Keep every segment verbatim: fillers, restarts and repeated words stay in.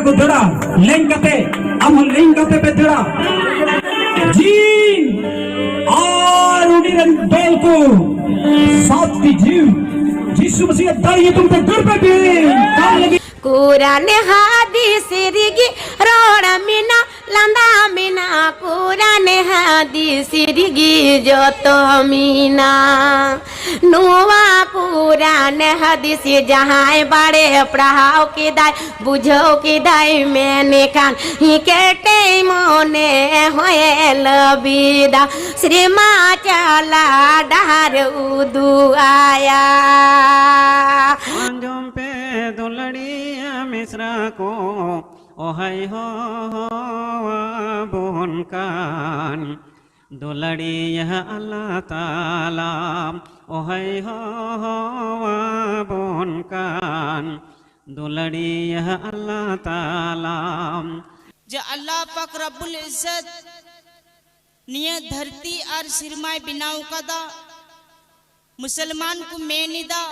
ᱠᱚ ᱫᱟᱹᱲᱟ, ᱞᱮᱝ ᱠᱟᱛᱮ, ᱟᱢ ᱦᱚᱸ ᱞᱮᱝ ᱠᱟᱛᱮ ᱯᱮ ᱫᱟᱹᱲᱟ᱾ ᱡᱤᱱ ᱟᱨ ᱩᱱᱤ ᱨᱮᱱ ᱫᱚᱞ ᱠᱚ ᱥᱟᱛ ᱴᱤ ᱡᱤᱣᱤ ᱡᱤᱥᱩ ᱢᱟᱹᱥᱤᱭᱟᱜ ᱫᱟᱲᱮ ᱧᱩᱛᱩᱢ ᱛᱮ ᱫᱟᱹᱲ ᱯᱮ ᱵᱤᱱ᱾ ᱠᱟᱱ ᱞᱟᱹᱜᱤᱫ ᱠᱩᱨᱟᱱ ᱦᱟᱫᱤᱥ ᱨᱮᱜᱮ ᱨᱚᱲ ᱢᱮᱱᱟᱜ, ᱞᱟᱸᱫᱟ ᱢᱮᱱᱟᱜ, ᱠᱩᱨᱟᱱ ᱦᱟᱫᱤᱥ ᱨᱮᱜᱮ ᱡᱚᱛᱚ ᱢᱮᱱᱟᱜ᱾ ᱱᱚᱣᱟ ᱠᱩᱨᱟᱱ ᱦᱟᱫᱤᱥ ᱡᱟᱦᱟᱸᱭ ᱵᱟᱲᱮ ᱯᱟᱲᱦᱟᱣ ᱠᱮᱫᱟᱭ, ᱵᱩᱡᱷᱟᱹᱣ ᱠᱮᱫᱟᱭ, ᱢᱮᱱᱠᱷᱟᱱ ᱠᱮᱴᱮᱡ ᱢᱚᱱᱮ ᱦᱚᱸᱭ ᱞᱟᱹᱵᱤᱫᱟ, ᱥᱮᱨᱢᱟ ᱪᱟᱞᱟ ᱰᱟᱦᱟᱨ ᱩᱫᱩᱜ ᱟᱭᱟ᱾ ᱟᱸᱡᱚᱢ ᱯᱮ ᱫᱩᱞᱟᱹᱲᱤᱭᱟᱹ ᱢᱤᱥᱨᱟ ᱠᱚ, ᱚᱦᱟᱭ ᱦᱚᱦᱚᱣᱟᱵᱚᱱ ᱠᱟᱱ᱾ ᱫᱩᱞᱟᱹᱲᱤᱭᱟᱹ ᱟᱞᱞᱟ ᱛᱟᱞᱟ, ᱚᱦᱟᱭ ᱦᱚᱦᱚᱣᱟᱵᱚᱱ ᱠᱟᱱ᱾ ᱫᱩᱞᱟᱹᱲᱤᱭᱟᱹ ᱟᱞᱞᱟ ᱛᱟᱞᱟ᱾ ᱡᱮ ᱟᱞᱞᱟ ᱯᱟᱠ ᱨᱟᱵᱵᱩᱞ ᱤᱡᱡᱚᱛ ᱱᱤᱭᱟᱹ ᱫᱷᱟᱹᱨᱛᱤ ᱟᱨ ᱥᱮᱨᱢᱟᱭ ᱵᱮᱱᱟᱣ ᱠᱟᱫᱟ, ᱢᱩᱥᱚᱞᱢᱟᱱ ᱠᱚ ᱢᱮᱱ ᱮᱫᱟ,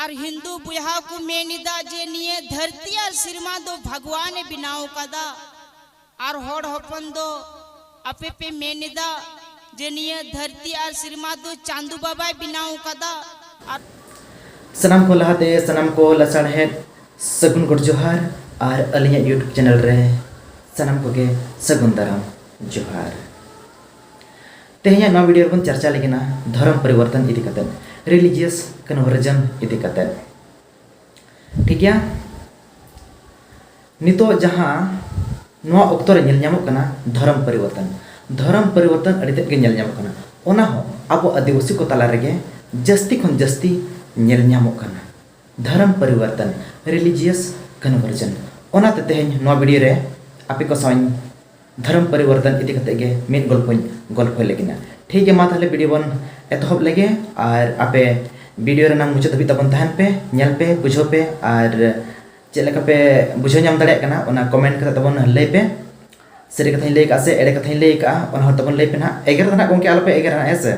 ᱟᱨ ᱦᱤᱱᱫᱩ ᱵᱚᱭᱦᱟ ᱠᱚ ᱢᱮᱱ ᱮᱫᱟ ᱡᱮ ᱱᱤᱭᱟᱹ ᱫᱷᱟᱹᱨᱛᱤ ᱟᱨ ᱥᱮᱨᱢᱟ ᱫᱚ ᱵᱷᱟᱜᱽᱣᱟᱱᱮ ᱵᱮᱱᱟᱣ ᱠᱟᱫᱟ, ᱟᱨ ᱦᱚᱲ ᱦᱚᱯᱚᱱ ᱫᱚ ᱟᱯᱮ ᱯᱮ ᱢᱮᱱ ᱮᱫᱟ ᱡᱮ ᱱᱤᱭᱟᱹ ᱫᱷᱟᱹᱨᱛᱤ ᱟᱨ ᱥᱮᱨᱢᱟ ᱫᱚ ᱪᱟᱸᱫᱩ ᱵᱟᱵᱟᱭ ᱵᱮᱱᱟᱣ ᱠᱟᱫᱟ᱾ ᱟᱨ ᱥᱟᱱᱟᱢ ᱠᱚ ᱞᱟᱦᱟᱛᱮ ᱥᱟᱱᱟᱢ ᱠᱚ ᱞᱟᱥᱟᱲᱦᱮᱫ ᱥᱟᱹᱜᱩᱱ ᱜᱚᱰ ᱡᱚᱦᱟᱨ, ᱟᱨ ᱟᱹᱞᱤᱧᱟᱜ YouTube ᱪᱮᱱᱮᱞ ᱨᱮ ᱥᱟᱱᱟᱢ ᱠᱚᱜᱮ ᱥᱟᱹᱜᱩᱱ ᱫᱟᱨᱟᱢ ᱡᱚᱦᱟᱨ᱾ ᱛᱮᱦᱮᱧᱟᱜ ᱱᱚᱣᱟ ᱵᱷᱤᱰᱤᱭᱳ ᱨᱮᱵᱚᱱ ᱪᱟᱨᱪᱟ ᱞᱟᱹᱜᱤᱫ ᱫᱷᱚᱨᱚᱢ ᱯᱚᱨᱤᱵᱚᱨᱛᱚᱱ ᱤᱫᱤ ᱠᱟᱛᱮ, ᱨᱤᱞᱤᱡᱤᱭᱟᱥ ᱠᱚᱱᱵᱷᱟᱨᱡᱚᱱ ᱤᱫᱤ ᱠᱟᱛᱮ᱾ ᱴᱷᱤᱠ ᱜᱮᱭᱟ, ᱱᱤᱛᱚᱜ ᱡᱟᱦᱟᱸ ᱱᱚᱣᱟ ᱚᱠᱛᱚ ᱨᱮ ᱧᱮᱞ ᱧᱟᱢᱚᱜ ᱠᱟᱱᱟ ᱫᱷᱚᱨᱚᱢ ᱯᱚᱨᱤᱵᱚᱨᱛᱚᱱ, ᱫᱷᱚᱨᱚᱢ ᱯᱚᱨᱤᱵᱚᱨᱛᱚᱱ ᱟᱹᱰᱤ ᱛᱮᱫ ᱜᱮ ᱧᱮᱞ ᱧᱟᱢᱚᱜ ᱠᱟᱱᱟ᱾ ᱚᱱᱟ ᱦᱚᱸ ᱟᱵᱚ ᱟᱹᱫᱤᱵᱟᱹᱥᱤ ᱠᱚ ᱛᱟᱞᱟ ᱨᱮᱜᱮ ᱡᱟᱹᱥᱛᱤ ᱠᱷᱚᱱ ᱡᱟᱹᱥᱛᱤ ᱧᱮᱞ ᱧᱟᱢᱚᱜ ᱠᱟᱱᱟ᱾ ᱫᱷᱚᱨᱚᱢ ᱯᱚᱨᱤᱵᱚᱨᱛᱚᱱ, religious conversion᱾ ᱚᱱᱟᱛᱮ ᱛᱮᱦᱮᱧ ᱱᱚᱣᱟ ᱵᱷᱤᱰᱤᱭᱳ ᱨᱮ ᱟᱯᱮ ᱠᱚ ᱥᱟᱶ ᱤᱧ ᱫᱷᱚᱨᱚᱢ ᱯᱚᱨᱤᱵᱚᱨᱛᱚᱱ ᱤᱫᱤ ᱠᱟᱛᱮ ᱜᱮ ᱢᱤᱫ ᱜᱚᱞᱯᱚᱧ ᱜᱚᱞᱯᱚᱭ ᱞᱟᱹᱜᱤᱫ᱾ ᱴᱷᱤᱠ ᱜᱮᱭᱟ, ᱢᱟ ᱛᱟᱦᱚᱞᱮ ᱵᱷᱤᱰᱤᱭᱳ ᱵᱚᱱ ᱮᱛᱚᱦᱚᱵ ᱞᱮᱜᱮ᱾ ᱟᱨ ᱟᱯᱮ ᱵᱷᱤᱰᱤᱭᱳ ᱨᱮᱱᱟᱜ ᱢᱩᱪᱟᱹᱫ ᱫᱷᱟᱹᱵᱤᱡ ᱛᱟᱵᱚᱱ ᱛᱟᱦᱮᱱ ᱯᱮ, ᱧᱮᱞ ᱯᱮ, ᱵᱩᱡᱷᱟᱹᱣ ᱯᱮ, ᱟᱨ ᱪᱮᱫ ᱞᱮᱠᱟ ᱯᱮ ᱵᱩᱡᱷᱟᱹᱣ ᱧᱟᱢ ᱫᱟᱲᱮᱭᱟᱜ ᱠᱟᱱᱟ ᱚᱱᱟ ᱠᱚᱢᱮᱱᱴ ᱠᱟᱛᱮ ᱛᱟᱵᱚᱱ ᱞᱟᱹᱭ ᱯᱮ᱾ ᱥᱟᱹᱨᱤ ᱠᱟᱛᱷᱟᱧ ᱞᱟᱹᱭ ᱠᱟᱜᱼᱟ ᱥᱮ ᱮᱲᱮ ᱠᱟᱛᱷᱟᱧ ᱞᱟᱹᱭ ᱠᱟᱜᱼᱟ, ᱚᱱᱟ ᱦᱚᱸ ᱛᱟᱵᱚᱱ ᱞᱟᱹᱭ ᱯᱮ ᱱᱟᱦᱟᱜ᱾ ᱮᱜᱮᱨ ᱫᱚ ᱱᱟᱦᱟᱜ ᱜᱚᱢᱠᱮ ᱟᱞᱚᱯᱮ ᱮᱜᱮᱨᱟ ᱱᱟᱦᱟᱜ, ᱦᱮᱸ ᱥᱮ?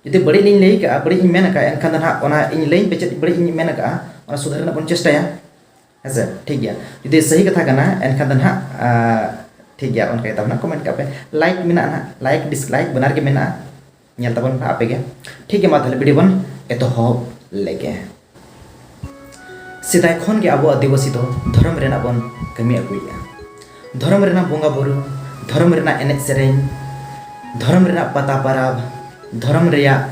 ᱡᱩᱫᱤ ᱵᱟᱹᱲᱤᱡ ᱞᱤᱧ ᱞᱟᱹᱭ ᱠᱟᱜᱼᱟ, ᱵᱟᱹᱲᱤᱡ ᱤᱧ ᱢᱮᱱ ᱠᱟᱜᱼᱟ, ᱮᱱᱠᱷᱟᱱ ᱫᱚ ᱱᱟᱦᱟᱜ ᱚᱱᱟ ᱤᱧ ᱞᱟᱹᱭᱟᱹᱧ ᱯᱮ ᱪᱮᱫ ᱵᱟᱹᱲᱤᱡ ᱤᱧ ᱢᱮᱱ ᱠᱟᱜᱼᱟ, ᱚᱱᱟ ᱥᱩᱫᱷᱟᱹᱨ ᱨᱮᱱᱟᱜ ᱵᱚᱱ ᱪᱮᱥᱴᱟᱭᱟ᱾ ᱦᱮᱸᱥᱮ? ᱴᱷᱤᱠ ᱜᱮᱭᱟ, ᱡᱩᱫᱤ ᱥᱟᱹᱦᱤ ᱠᱟᱛᱷᱟ ᱠᱟᱱᱟ ᱮᱱᱠᱷᱟᱱ ᱫᱚ ᱱᱟᱦᱟᱜ ᱴᱷᱤᱠ ᱜᱮᱭᱟ, ᱚᱱᱠᱟ ᱜᱮ ᱛᱟᱵᱚᱱᱟ, ᱠᱚᱢᱮᱱᱴ ᱠᱟᱜ ᱯᱮ᱾ ᱞᱟᱭᱤᱠ ᱢᱮᱱᱟᱜᱼᱟ ᱱᱟᱦᱟᱜ, ᱞᱟᱭᱤᱠ ᱰᱤᱥᱞᱟᱭᱤᱠ ᱵᱟᱱᱟᱨ ᱜᱮ ᱢᱮᱱᱟᱜᱼᱟ, ᱧᱮᱞ ᱛᱟᱵᱚᱱ ᱯᱮ ᱟᱯᱮ ᱜᱮ᱾ ᱴᱷᱤᱠ ᱜᱮᱭᱟ, ᱢᱟ ᱛᱟᱦᱚᱞᱮ ᱵᱷᱤᱰᱤᱭᱳ ᱵᱚᱱ ᱮᱛᱚᱦᱚᱵ ᱞᱮᱜᱮ᱾ ᱥᱮᱫᱟᱭ ᱠᱷᱚᱱ ᱜᱮ ᱟᱵᱚ ᱟᱹᱫᱤᱵᱟᱹᱥᱤ ᱫᱚ ᱫᱷᱚᱨᱚᱢ ᱨᱮᱱᱟᱜ ᱵᱚᱱ ᱠᱟᱹᱢᱤ ᱟᱹᱜᱩᱭᱮᱫᱼᱟ᱾ ᱫᱷᱚᱨᱚᱢ ᱨᱮᱱᱟᱜ ᱵᱚᱸᱜᱟ ᱵᱩᱨᱩ, ᱫᱷᱚᱨᱚᱢ ᱨᱮᱱᱟᱜ ᱮᱱᱮᱡ ᱥᱮᱨᱮᱧ, ᱫᱷᱚᱨᱚᱢ ᱨᱮᱱᱟᱜ ᱯᱟᱛᱟ ᱯᱟᱨᱟᱵᱽ, ᱫᱷᱚᱨᱚᱢ ᱨᱮᱭᱟᱜ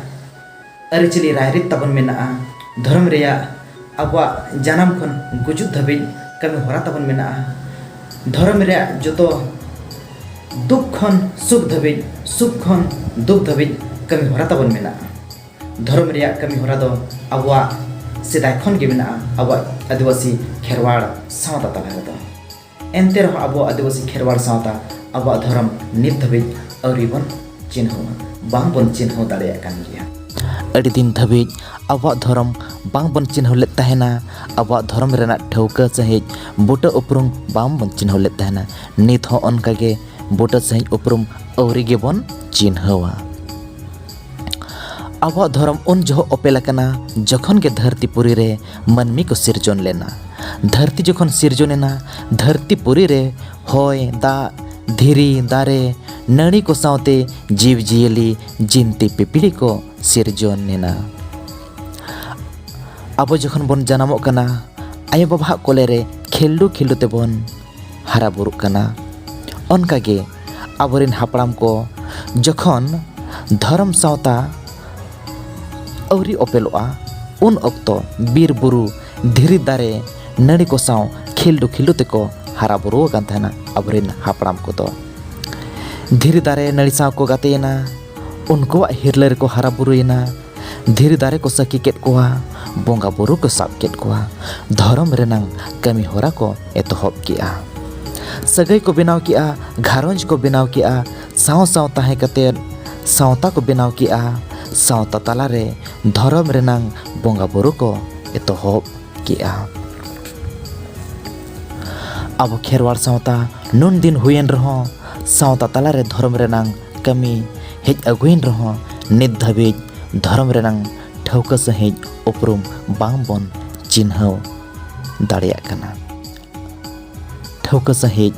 ᱟᱹᱨᱤᱪᱟᱹᱞᱤ ᱨᱟᱭᱨᱤᱛ ᱛᱟᱵᱚᱱ ᱢᱮᱱᱟᱜᱼᱟ᱾ ᱫᱷᱚᱨᱚᱢ ᱨᱮᱭᱟᱜ ᱟᱵᱚᱣᱟᱜ ᱡᱟᱱᱟᱢ ᱠᱷᱚᱱ ᱜᱩᱡᱩᱜ ᱫᱷᱟᱹᱵᱤᱡ ᱠᱟᱹᱢᱤ ᱦᱚᱨᱟ ᱛᱟᱵᱚᱱ ᱢᱮᱱᱟᱜᱼᱟ᱾ ᱫᱷᱚᱨᱚᱢ ᱨᱮᱭᱟᱜ ᱡᱚᱛᱚ ᱫᱩᱠ ᱠᱷᱚᱱ ᱥᱩᱠ ᱫᱷᱟᱹᱵᱤᱡ, ᱥᱩᱠ ᱠᱷᱚᱱ ᱫᱩᱠ ᱫᱷᱟᱹᱵᱤᱡ ᱠᱟᱹᱢᱤ ᱦᱚᱨᱟ ᱛᱟᱵᱚᱱ ᱢᱮᱱᱟᱜᱼᱟ᱾ ᱫᱷᱚᱨᱚᱢ ᱨᱮᱭᱟᱜ ᱠᱟᱹᱢᱤ ᱦᱚᱨᱟ ᱫᱚ ᱟᱵᱚᱣᱟᱜ ᱥᱮᱫᱟᱭ ᱠᱷᱚᱱ ᱜᱮ ᱢᱮᱱᱟᱜᱼᱟ, ᱟᱵᱚᱣᱟᱜ ᱟᱹᱫᱤᱵᱟᱹᱥᱤ ᱠᱷᱮᱨᱣᱟᱲ ᱥᱟᱶᱛᱟ ᱛᱟᱞᱟ ᱨᱮᱫᱚ᱾ ᱮᱱᱛᱮ ᱨᱮᱦᱚᱸ ᱟᱵᱚ ᱟᱹᱫᱤᱵᱟᱹᱥᱤ ᱠᱷᱮᱨᱣᱟᱲ ᱥᱟᱶᱛᱟ ᱟᱵᱚᱣᱟᱜ ᱫᱷᱚᱨᱚᱢ ᱱᱤᱛ ᱫᱷᱟᱹᱵᱤᱡ ᱟᱹᱣᱨᱤ ᱵᱚᱱ ᱪᱤᱱᱦᱟᱹᱣᱟ, ᱵᱟᱝ ᱵᱚᱱ ᱪᱤᱱᱦᱟᱹᱣ ᱫᱟᱲᱮᱭᱟᱜ ᱠᱟᱱ ᱜᱮᱭᱟ᱾ ᱟᱹᱰᱤ ᱫᱤᱱ ᱫᱷᱟᱹᱵᱤᱡ ᱟᱵᱚᱣᱟᱜ ᱫᱷᱚᱨᱚᱢ ᱵᱟᱝ ᱵᱚᱱ ᱪᱤᱱᱦᱟᱹᱣ ᱞᱮᱫ ᱛᱟᱦᱮᱱᱟ, ᱟᱵᱚᱣᱟᱜ ᱫᱷᱚᱨᱚᱢ ᱨᱮᱱᱟᱜ ᱴᱷᱟᱹᱣᱠᱟᱹ ᱥᱟᱺᱦᱤᱡ ᱵᱩᱴᱟᱹ ᱩᱯᱨᱩᱢ ᱵᱟᱝ ᱵᱚᱱ ᱪᱤᱱᱦᱟᱹᱣ ᱞᱮᱫ ᱛᱟᱦᱮᱱᱟ᱾ ᱱᱤᱛ ᱦᱚᱸ ᱚᱱᱠᱟ ᱜᱮ ᱵᱩᱴᱟᱹ ᱥᱟᱺᱦᱤᱡ ᱩᱯᱨᱩᱢ ᱟᱹᱣᱨᱤ ᱜᱮᱵᱚᱱ ᱪᱤᱱᱦᱟᱹᱣᱟ᱾ ᱟᱵᱚᱣᱟᱜ ᱫᱷᱚᱨᱚᱢ ᱩᱱ ᱡᱚᱦᱚᱜ ᱚᱯᱮᱞ ᱟᱠᱟᱱᱟ, ᱡᱚᱠᱷᱚᱱ ᱜᱮ ᱫᱷᱟᱹᱨᱛᱤ ᱯᱩᱨᱤ ᱨᱮ ᱢᱟᱹᱱᱢᱤ ᱠᱚ ᱥᱤᱨᱡᱚᱱ ᱞᱮᱱᱟ᱾ ᱫᱷᱟᱹᱨᱛᱤ ᱡᱚᱠᱷᱚᱱ ᱥᱤᱨᱡᱚᱱ ᱮᱱᱟ, ᱫᱷᱟᱹᱨᱛᱤ ᱯᱩᱨᱤ ᱨᱮ ᱦᱚᱭ, ᱫᱟᱜ, ᱫᱷᱤᱨᱤ, ᱫᱟᱨᱮ, ᱱᱟᱹᱲᱤ ᱠᱚ ᱥᱟᱶᱛᱮ ᱡᱤᱵᱽ ᱡᱤᱭᱟᱹᱞᱤ, ᱡᱤᱱᱛᱤ ᱯᱤᱯᱤᱲᱤ ᱠᱚ ᱥᱤᱨᱡᱚᱱ ᱮᱱᱟ᱾ ᱟᱵᱚ ᱡᱚᱠᱷᱚᱱ ᱵᱚᱱ ᱡᱟᱱᱟᱢᱚᱜ ᱠᱟᱱᱟ, ᱟᱭᱳᱼᱵᱟᱵᱟᱣᱟᱜ ᱠᱚᱞᱮ ᱨᱮ ᱠᱷᱤᱞᱰᱩ ᱠᱷᱤᱞᱰᱩ ᱛᱮᱵᱚᱱ ᱦᱟᱨᱟ ᱵᱩᱨᱩᱜ ᱠᱟᱱᱟ᱾ ᱚᱱᱠᱟᱜᱮ ᱟᱵᱚᱨᱮᱱ ᱦᱟᱯᱲᱟᱢ ᱠᱚ ᱡᱚᱠᱷᱚᱱ ᱫᱷᱚᱨᱚᱢ ᱥᱟᱶᱛᱟ ᱟᱹᱣᱨᱤ ᱚᱯᱮᱞᱚᱜᱼᱟ, ᱩᱱ ᱚᱠᱛᱚ ᱵᱤᱨ ᱵᱩᱨᱩ, ᱫᱷᱤᱨᱤ ᱫᱟᱨᱮ, ᱱᱟᱹᱲᱤ ᱠᱚ ᱥᱟᱶ ᱠᱷᱤᱞᱰᱩ ᱠᱷᱤᱞᱰᱩ ᱛᱮᱠᱚ ᱦᱟᱨᱟ ᱵᱩᱨᱩ ᱟᱠᱟᱱ ᱛᱟᱦᱮᱱᱟ ᱟᱵᱚᱨᱮᱱ ᱦᱟᱯᱲᱟᱢ ᱠᱚᱫᱚ᱾ ᱫᱷᱤᱨᱤ ᱫᱟᱨᱮ ᱱᱟᱹᱲᱤ ᱥᱟᱶ ᱠᱚ ᱜᱟᱛᱮᱭᱮᱱᱟ, ᱩᱱᱠᱩᱣᱟᱜ ᱦᱤᱨᱞᱟᱹ ᱨᱮᱠᱚ ᱦᱟᱨᱟ ᱵᱩᱨᱩᱭᱮᱱᱟ᱾ ᱫᱷᱤᱨᱤ ᱫᱟᱨᱮ ᱠᱚ ᱥᱟᱹᱠᱷᱤ ᱠᱮᱫ ᱠᱚᱣᱟ, ᱵᱚᱸᱜᱟ ᱵᱩᱨᱩ ᱠᱚ ᱥᱟᱵ ᱠᱮᱫ ᱠᱚᱣᱟ, ᱫᱷᱚᱨᱚᱢ ᱨᱮᱱᱟᱝ ᱠᱟᱹᱢᱤ ᱦᱚᱨᱟ ᱠᱚ ᱮᱛᱚᱦᱚᱵ ᱠᱮᱜᱼᱟ᱾ ᱥᱟᱹᱜᱟᱹᱭ ᱠᱚ ᱵᱮᱱᱟᱣ ᱠᱮᱜᱼᱟ, ᱜᱷᱟᱨᱚᱸᱡᱽ ᱠᱚ ᱵᱮᱱᱟᱣ ᱠᱮᱜᱼᱟ, ᱥᱟᱶ ᱥᱟᱶ ᱛᱟᱦᱮᱸ ᱠᱟᱛᱮᱫ ᱥᱟᱶᱛᱟ ᱠᱚ ᱵᱮᱱᱟᱣ ᱠᱮᱜᱼᱟ᱾ ᱥᱟᱶᱛᱟ ᱛᱟᱞᱟᱨᱮ ᱫᱷᱚᱨᱚᱢ ᱨᱮᱱᱟᱝ ᱵᱚᱸᱜᱟ ᱵᱩᱨᱩ ᱠᱚ ᱮᱛᱚᱦᱚᱵ ᱠᱮᱜᱼᱟ᱾ ᱟᱵᱚ ᱠᱷᱮᱨᱣᱟᱲ ᱥᱟᱶᱛᱟ ᱱᱩᱱ ᱫᱤᱱ ᱦᱩᱭᱮᱱ ᱨᱮᱦᱚᱸ, ᱥᱟᱶᱛᱟ ᱛᱟᱞᱟᱨᱮ ᱫᱷᱚᱨᱚᱢ ᱨᱮᱱᱟᱝ ᱠᱟᱹᱢᱤ ᱦᱮᱡ ᱟᱹᱜᱩᱭᱮᱱ ᱨᱮᱦᱚᱸ, ᱱᱤᱛ ᱫᱷᱟᱹᱵᱤᱡ ᱫᱷᱚᱨᱚᱢ ᱨᱮᱱᱟᱝ ᱴᱷᱟᱹᱣᱠᱟᱹ ᱥᱟᱺᱦᱤᱡ ᱩᱯᱨᱩᱢ ᱵᱟᱝ ᱵᱚᱱ ᱪᱤᱱᱦᱟᱹᱣ ᱫᱟᱲᱮᱭᱟᱜ ᱠᱟᱱᱟ᱾ ᱴᱷᱟᱹᱣᱠᱟᱹ ᱥᱟᱺᱦᱤᱡ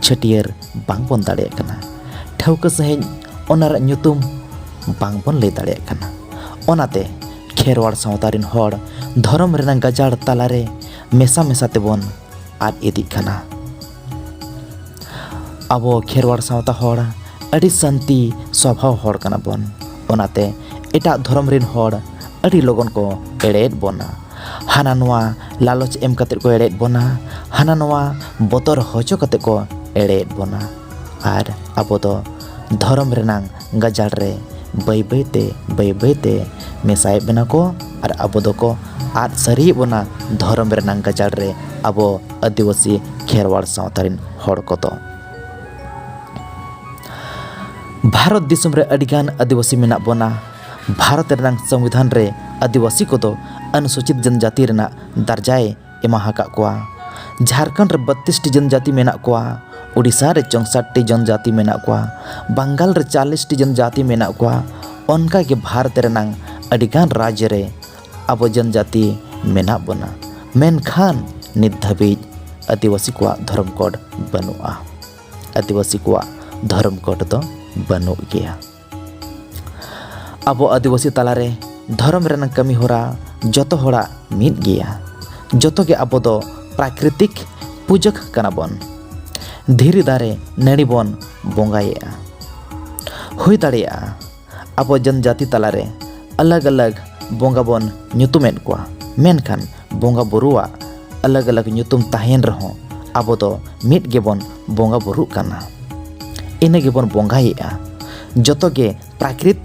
ᱪᱷᱟᱹᱴᱭᱟᱹᱨ ᱵᱟᱝᱵᱚᱱ ᱫᱟᱲᱮᱭᱟᱜ ᱠᱟᱱᱟ᱾ ᱴᱷᱟᱹᱣᱠᱟᱹ ᱥᱟᱺᱦᱤᱡ ᱚᱱᱟ ᱨᱮᱭᱟᱜ ᱧᱩᱛᱩᱢ ᱵᱟᱝᱵᱚᱱ ᱞᱟᱹᱭ ᱫᱟᱲᱮᱭᱟᱜ ᱠᱟᱱᱟ᱾ ᱚᱱᱟᱛᱮ ᱠᱷᱮᱨᱣᱟᱲ ᱥᱟᱶᱛᱟ ᱨᱮᱱ ᱦᱚᱲ ᱫᱷᱚᱨᱚᱢ ᱨᱮᱱᱟᱜ ᱜᱟᱡᱟᱲ ᱛᱟᱞᱟᱨᱮ ᱢᱮᱥᱟ ᱢᱮᱥᱟ ᱛᱮᱵᱚᱱ ᱟᱫ ᱤᱫᱤᱜ ᱠᱟᱱᱟ᱾ ᱟᱵᱚ ᱠᱷᱮᱨᱣᱟᱲ ᱥᱟᱶᱛᱟ ᱦᱚᱲ ᱟᱹᱰᱤ ᱥᱟᱱᱛᱤ ᱥᱚᱵᱷᱟᱣ ᱦᱚᱲ ᱠᱟᱱᱟ ᱵᱚᱱ᱾ ᱚᱱᱟᱛᱮ ᱮᱴᱟᱜ ᱫᱷᱚᱨᱚᱢ ᱨᱮᱱ ᱦᱚᱲ ᱟᱹᱰᱤ ᱞᱚᱜᱚᱱ ᱠᱚ ᱮᱲᱮᱭᱮᱫ ᱵᱚᱱᱟ᱾ ᱦᱟᱱᱟ ᱱᱚᱣᱟ ᱞᱟᱞᱚᱪ ᱮᱢ ᱠᱟᱛᱮ ᱠᱚ ᱮᱲᱮᱭᱮᱫ ᱵᱚᱱᱟ, ᱦᱟᱱᱟ ᱱᱚᱣᱟ ᱵᱚᱛᱚᱨ ᱦᱚᱪᱚ ᱠᱟᱛᱮ ᱠᱚ ᱮᱲᱮᱭᱮᱫ ᱵᱚᱱᱟ᱾ ᱟᱨ ᱟᱵᱚ ᱫᱚ ᱫᱷᱚᱨᱚᱢ ᱨᱮᱱᱟᱝ ᱜᱟᱡᱟᱲ ᱨᱮ ᱵᱟᱹᱭ ᱵᱟᱹᱭ ᱛᱮ, ᱵᱟᱹᱭ ᱵᱟᱹᱭ ᱛᱮ ᱢᱮᱥᱟᱭᱮᱫ ᱵᱚᱱᱟ ᱠᱚ ᱟᱨ ᱟᱵᱚ ᱫᱚᱠᱚ ᱟᱫ ᱥᱟᱹᱨᱤᱭᱮᱫ ᱵᱚᱱᱟ ᱫᱷᱚᱨᱚᱢ ᱨᱮᱱᱟᱝ ᱜᱟᱡᱟᱲ ᱨᱮ ᱟᱵᱚ ᱟᱹᱫᱤᱵᱟᱹᱥᱤ ᱠᱷᱮᱨᱣᱟᱲ ᱥᱟᱶᱛᱟ ᱨᱮᱱ ᱦᱚᱲ ᱠᱚᱫᱚ᱾ ᱵᱷᱟᱨᱚᱛ ᱫᱤᱥᱚᱢ ᱨᱮ ᱟᱹᱰᱤᱜᱟᱱ ᱟᱹᱫᱤᱵᱟᱹᱥᱤ ᱢᱮᱱᱟᱜ ᱵᱚᱱᱟ᱾ ᱵᱷᱟᱨᱚᱛ ᱨᱮᱱᱟᱝ ᱥᱚᱝᱵᱤᱫᱷᱟᱱ ᱨᱮ ᱟᱹᱫᱤᱵᱟᱹᱥᱤ ᱠᱚᱫᱚ ᱚᱱᱩᱥᱩᱪᱤᱛ ᱡᱚᱱᱡᱟᱛᱤ ᱨᱮᱱᱟᱜ ᱫᱟᱨᱡᱟᱭ ᱮᱢᱟ ᱟᱠᱟᱫ ᱠᱚᱣᱟ᱾ ᱡᱷᱟᱲᱠᱷᱚᱸᱰ ᱨᱮ ᱵᱟᱛᱛᱤᱥ ᱴᱤ ᱡᱚᱱᱡᱟᱛᱤ ᱢᱮᱱᱟᱜ ᱠᱚᱣᱟ, ᱩᱰᱤᱥᱟ ᱨᱮ ᱪᱚᱝᱥᱟᱴ ᱴᱤ ᱡᱚᱱᱡᱟᱛᱤ ᱢᱮᱱᱟᱜ ᱠᱚᱣᱟ, ᱵᱟᱝᱜᱟᱞ ᱨᱮ ᱪᱟᱞᱞᱤᱥ ᱴᱤ ᱡᱚᱱᱡᱟᱛᱤ ᱢᱮᱱᱟᱜ ᱠᱚᱣᱟ᱾ ᱚᱱᱠᱟᱜᱮ ᱵᱷᱟᱨᱚᱛ ᱨᱮᱱᱟᱝ ᱟᱹᱰᱤᱜᱟᱱ ᱨᱟᱡᱽ ᱨᱮ ᱟᱵᱚ ᱡᱚᱱᱡᱟᱛᱤ ᱢᱮᱱᱟᱜ ᱵᱚᱱᱟ, ᱢᱮᱱᱠᱷᱟᱱ ᱱᱤᱛ ᱫᱷᱟᱹᱵᱤᱡ ᱟᱹᱫᱤᱵᱟᱹᱥᱤ ᱠᱚᱣᱟᱜ ᱫᱷᱚᱨᱚᱢ ᱠᱳᱰ ᱵᱟᱹᱱᱩᱜᱼᱟ᱾ ᱟᱹᱫᱤᱵᱟᱹᱥᱤ ᱠᱚᱣᱟᱜ ᱫᱷᱚᱨᱚᱢ ᱠᱳᱰ ᱫᱚ ᱵᱟᱹᱱᱩᱜ ᱜᱮᱭᱟ᱾ ᱟᱵᱚ ᱟᱹᱫᱤᱵᱟᱹᱥᱤ ᱛᱟᱞᱟᱨᱮ ᱫᱷᱚᱨᱚᱢ ᱨᱮᱱᱟᱜ ᱠᱟᱹᱢᱤ ᱦᱚᱨᱟ ᱡᱚᱛᱚ ᱦᱚᱲᱟᱜ ᱢᱤᱫ ᱜᱮᱭᱟ᱾ ᱡᱚᱛᱚ ᱜᱮ ᱟᱵᱚ ᱫᱚ ᱯᱨᱟᱠᱨᱤᱛᱤᱠ ᱯᱩᱡᱟᱹᱠ ᱠᱟᱱᱟ ᱵᱚᱱ᱾ ᱫᱷᱤᱨᱤ ᱫᱟᱨᱮ ᱱᱟᱹᱲᱤ ᱵᱚᱱ ᱵᱚᱸᱜᱟᱭᱮᱫᱼᱟ᱾ ᱦᱩᱭ ᱫᱟᱲᱮᱭᱟᱜᱼᱟ ᱟᱵᱚ ᱡᱚᱱᱡᱟᱹᱛᱤ ᱛᱟᱞᱟᱨᱮ ᱟᱞᱟᱜᱽ ᱟᱞᱟᱜᱽ ᱵᱚᱸᱜᱟ ᱵᱚᱱ ᱧᱩᱛᱩᱢᱮᱫ ᱠᱚᱣᱟ, ᱢᱮᱱᱠᱷᱟᱱ ᱵᱚᱸᱜᱟ ᱵᱩᱨᱩᱣᱟᱜ ᱟᱞᱟᱜᱽ ᱟᱞᱟᱜᱽ ᱧᱩᱛᱩᱢ ᱛᱟᱦᱮᱸᱭᱮᱱ ᱨᱮᱦᱚᱸ ᱟᱵᱚ ᱫᱚ ᱢᱤᱫ ᱜᱮᱵᱚᱱ ᱵᱚᱸᱜᱟ ᱵᱩᱨᱩᱜ ᱠᱟᱱᱟ᱾ ᱤᱱᱟᱹ ᱜᱮᱵᱚᱱ ᱵᱚᱸᱜᱟᱭᱮᱫᱼᱟ᱾ ᱡᱚᱛᱚ ᱜᱮ ᱯᱨᱟᱠᱨᱤᱛ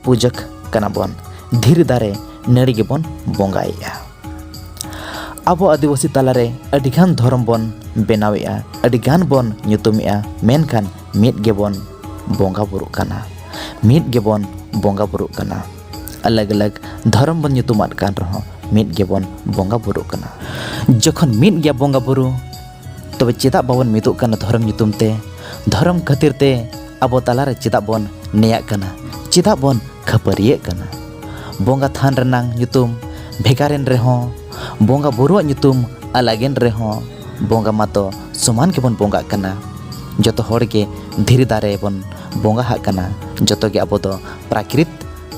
ᱯᱩᱡᱟᱹᱠ ᱠᱟᱱᱟ ᱵᱚᱱ᱾ ᱫᱷᱤᱨᱤ ᱫᱟᱨᱮ ᱱᱟᱹᱲᱤ ᱜᱮᱵᱚᱱ ᱵᱚᱸᱜᱟᱭᱮᱫᱼᱟ᱾ ᱟᱵᱚ ᱟᱹᱫᱤᱵᱟᱹᱥᱤ ᱛᱟᱞᱟᱨᱮ ᱟᱹᱰᱤᱜᱟᱱ ᱫᱷᱚᱨᱚᱢ ᱵᱚᱱ ᱵᱮᱱᱟᱣᱮᱫᱼᱟ, ᱟᱹᱰᱤᱜᱟᱱ ᱵᱚᱱ ᱧᱩᱛᱩᱢᱮᱫᱼᱟ, ᱢᱮᱱᱠᱷᱟᱱ ᱢᱤᱫ ᱜᱮᱵᱚᱱ ᱵᱚᱸᱜᱟ ᱵᱩᱨᱩᱜ ᱠᱟᱱᱟ᱾ ᱢᱤᱫ ᱜᱮᱵᱚᱱ ᱵᱚᱸᱜᱟ ᱵᱩᱨᱩᱜ ᱠᱟᱱᱟ᱾ ᱟᱞᱟᱜᱽ ᱟᱞᱟᱜᱽ ᱫᱷᱚᱨᱚᱢ ᱵᱚᱱ ᱧᱩᱛᱩᱢᱟᱫ ᱠᱟᱱ ᱨᱮᱦᱚᱸ ᱢᱤᱫ ᱜᱮᱵᱚᱱ ᱵᱚᱸᱜᱟ ᱵᱩᱨᱩᱜ ᱠᱟᱱᱟ᱾ ᱡᱚᱠᱷᱚᱱ ᱢᱤᱫ ᱜᱮᱭᱟ ᱵᱚᱸᱜᱟ ᱵᱩᱨᱩ, ᱛᱚᱵᱮ ᱪᱮᱫᱟᱜ ᱵᱟᱵᱚᱱ ᱢᱤᱫᱚᱜ ᱠᱟᱱᱟ ᱫᱷᱚᱨᱚᱢ ᱧᱩᱛᱩᱢ ᱛᱮ? ᱫᱷᱚᱨᱚᱢ ᱠᱷᱟᱹᱛᱤᱨ ᱛᱮ ᱟᱵᱚ ᱛᱟᱞᱟᱨᱮ ᱪᱮᱫᱟᱜ ᱵᱚᱱ ᱱᱮᱭᱟᱜ ᱠᱟᱱᱟ? ᱪᱮᱫᱟᱜ ᱵᱚᱱ ᱠᱷᱟᱹᱯᱟᱹᱨᱤᱭᱟᱹᱜ ᱠᱟᱱᱟ? ᱵᱚᱸᱜᱟ ᱛᱷᱟᱱ ᱨᱮᱱᱟᱝ ᱧᱩᱛᱩᱢ ᱵᱷᱮᱜᱟᱨᱮᱱ ᱨᱮᱦᱚᱸ ᱵᱚᱸᱜᱟ ᱵᱩᱨᱩᱣᱟᱜ ᱧᱩᱛᱩᱢ ᱟᱞᱟᱜᱮᱱ ᱨᱮᱦᱚᱸ, ᱵᱚᱸᱜᱟ ᱢᱟᱛᱚ ᱥᱚᱢᱟᱱ ᱜᱮᱵᱚᱱ ᱵᱚᱸᱜᱟᱜ ᱠᱟᱱᱟ᱾ ᱡᱚᱛᱚ ᱦᱚᱲ ᱜᱮ ᱫᱷᱤᱨᱤ ᱫᱟᱨᱮ ᱵᱚᱱ ᱵᱚᱸᱜᱟ ᱦᱟᱜ ᱠᱟᱱᱟ᱾ ᱡᱚᱛᱚ ᱜᱮ ᱟᱵᱚ ᱫᱚ ᱯᱨᱟᱠᱨᱤᱛ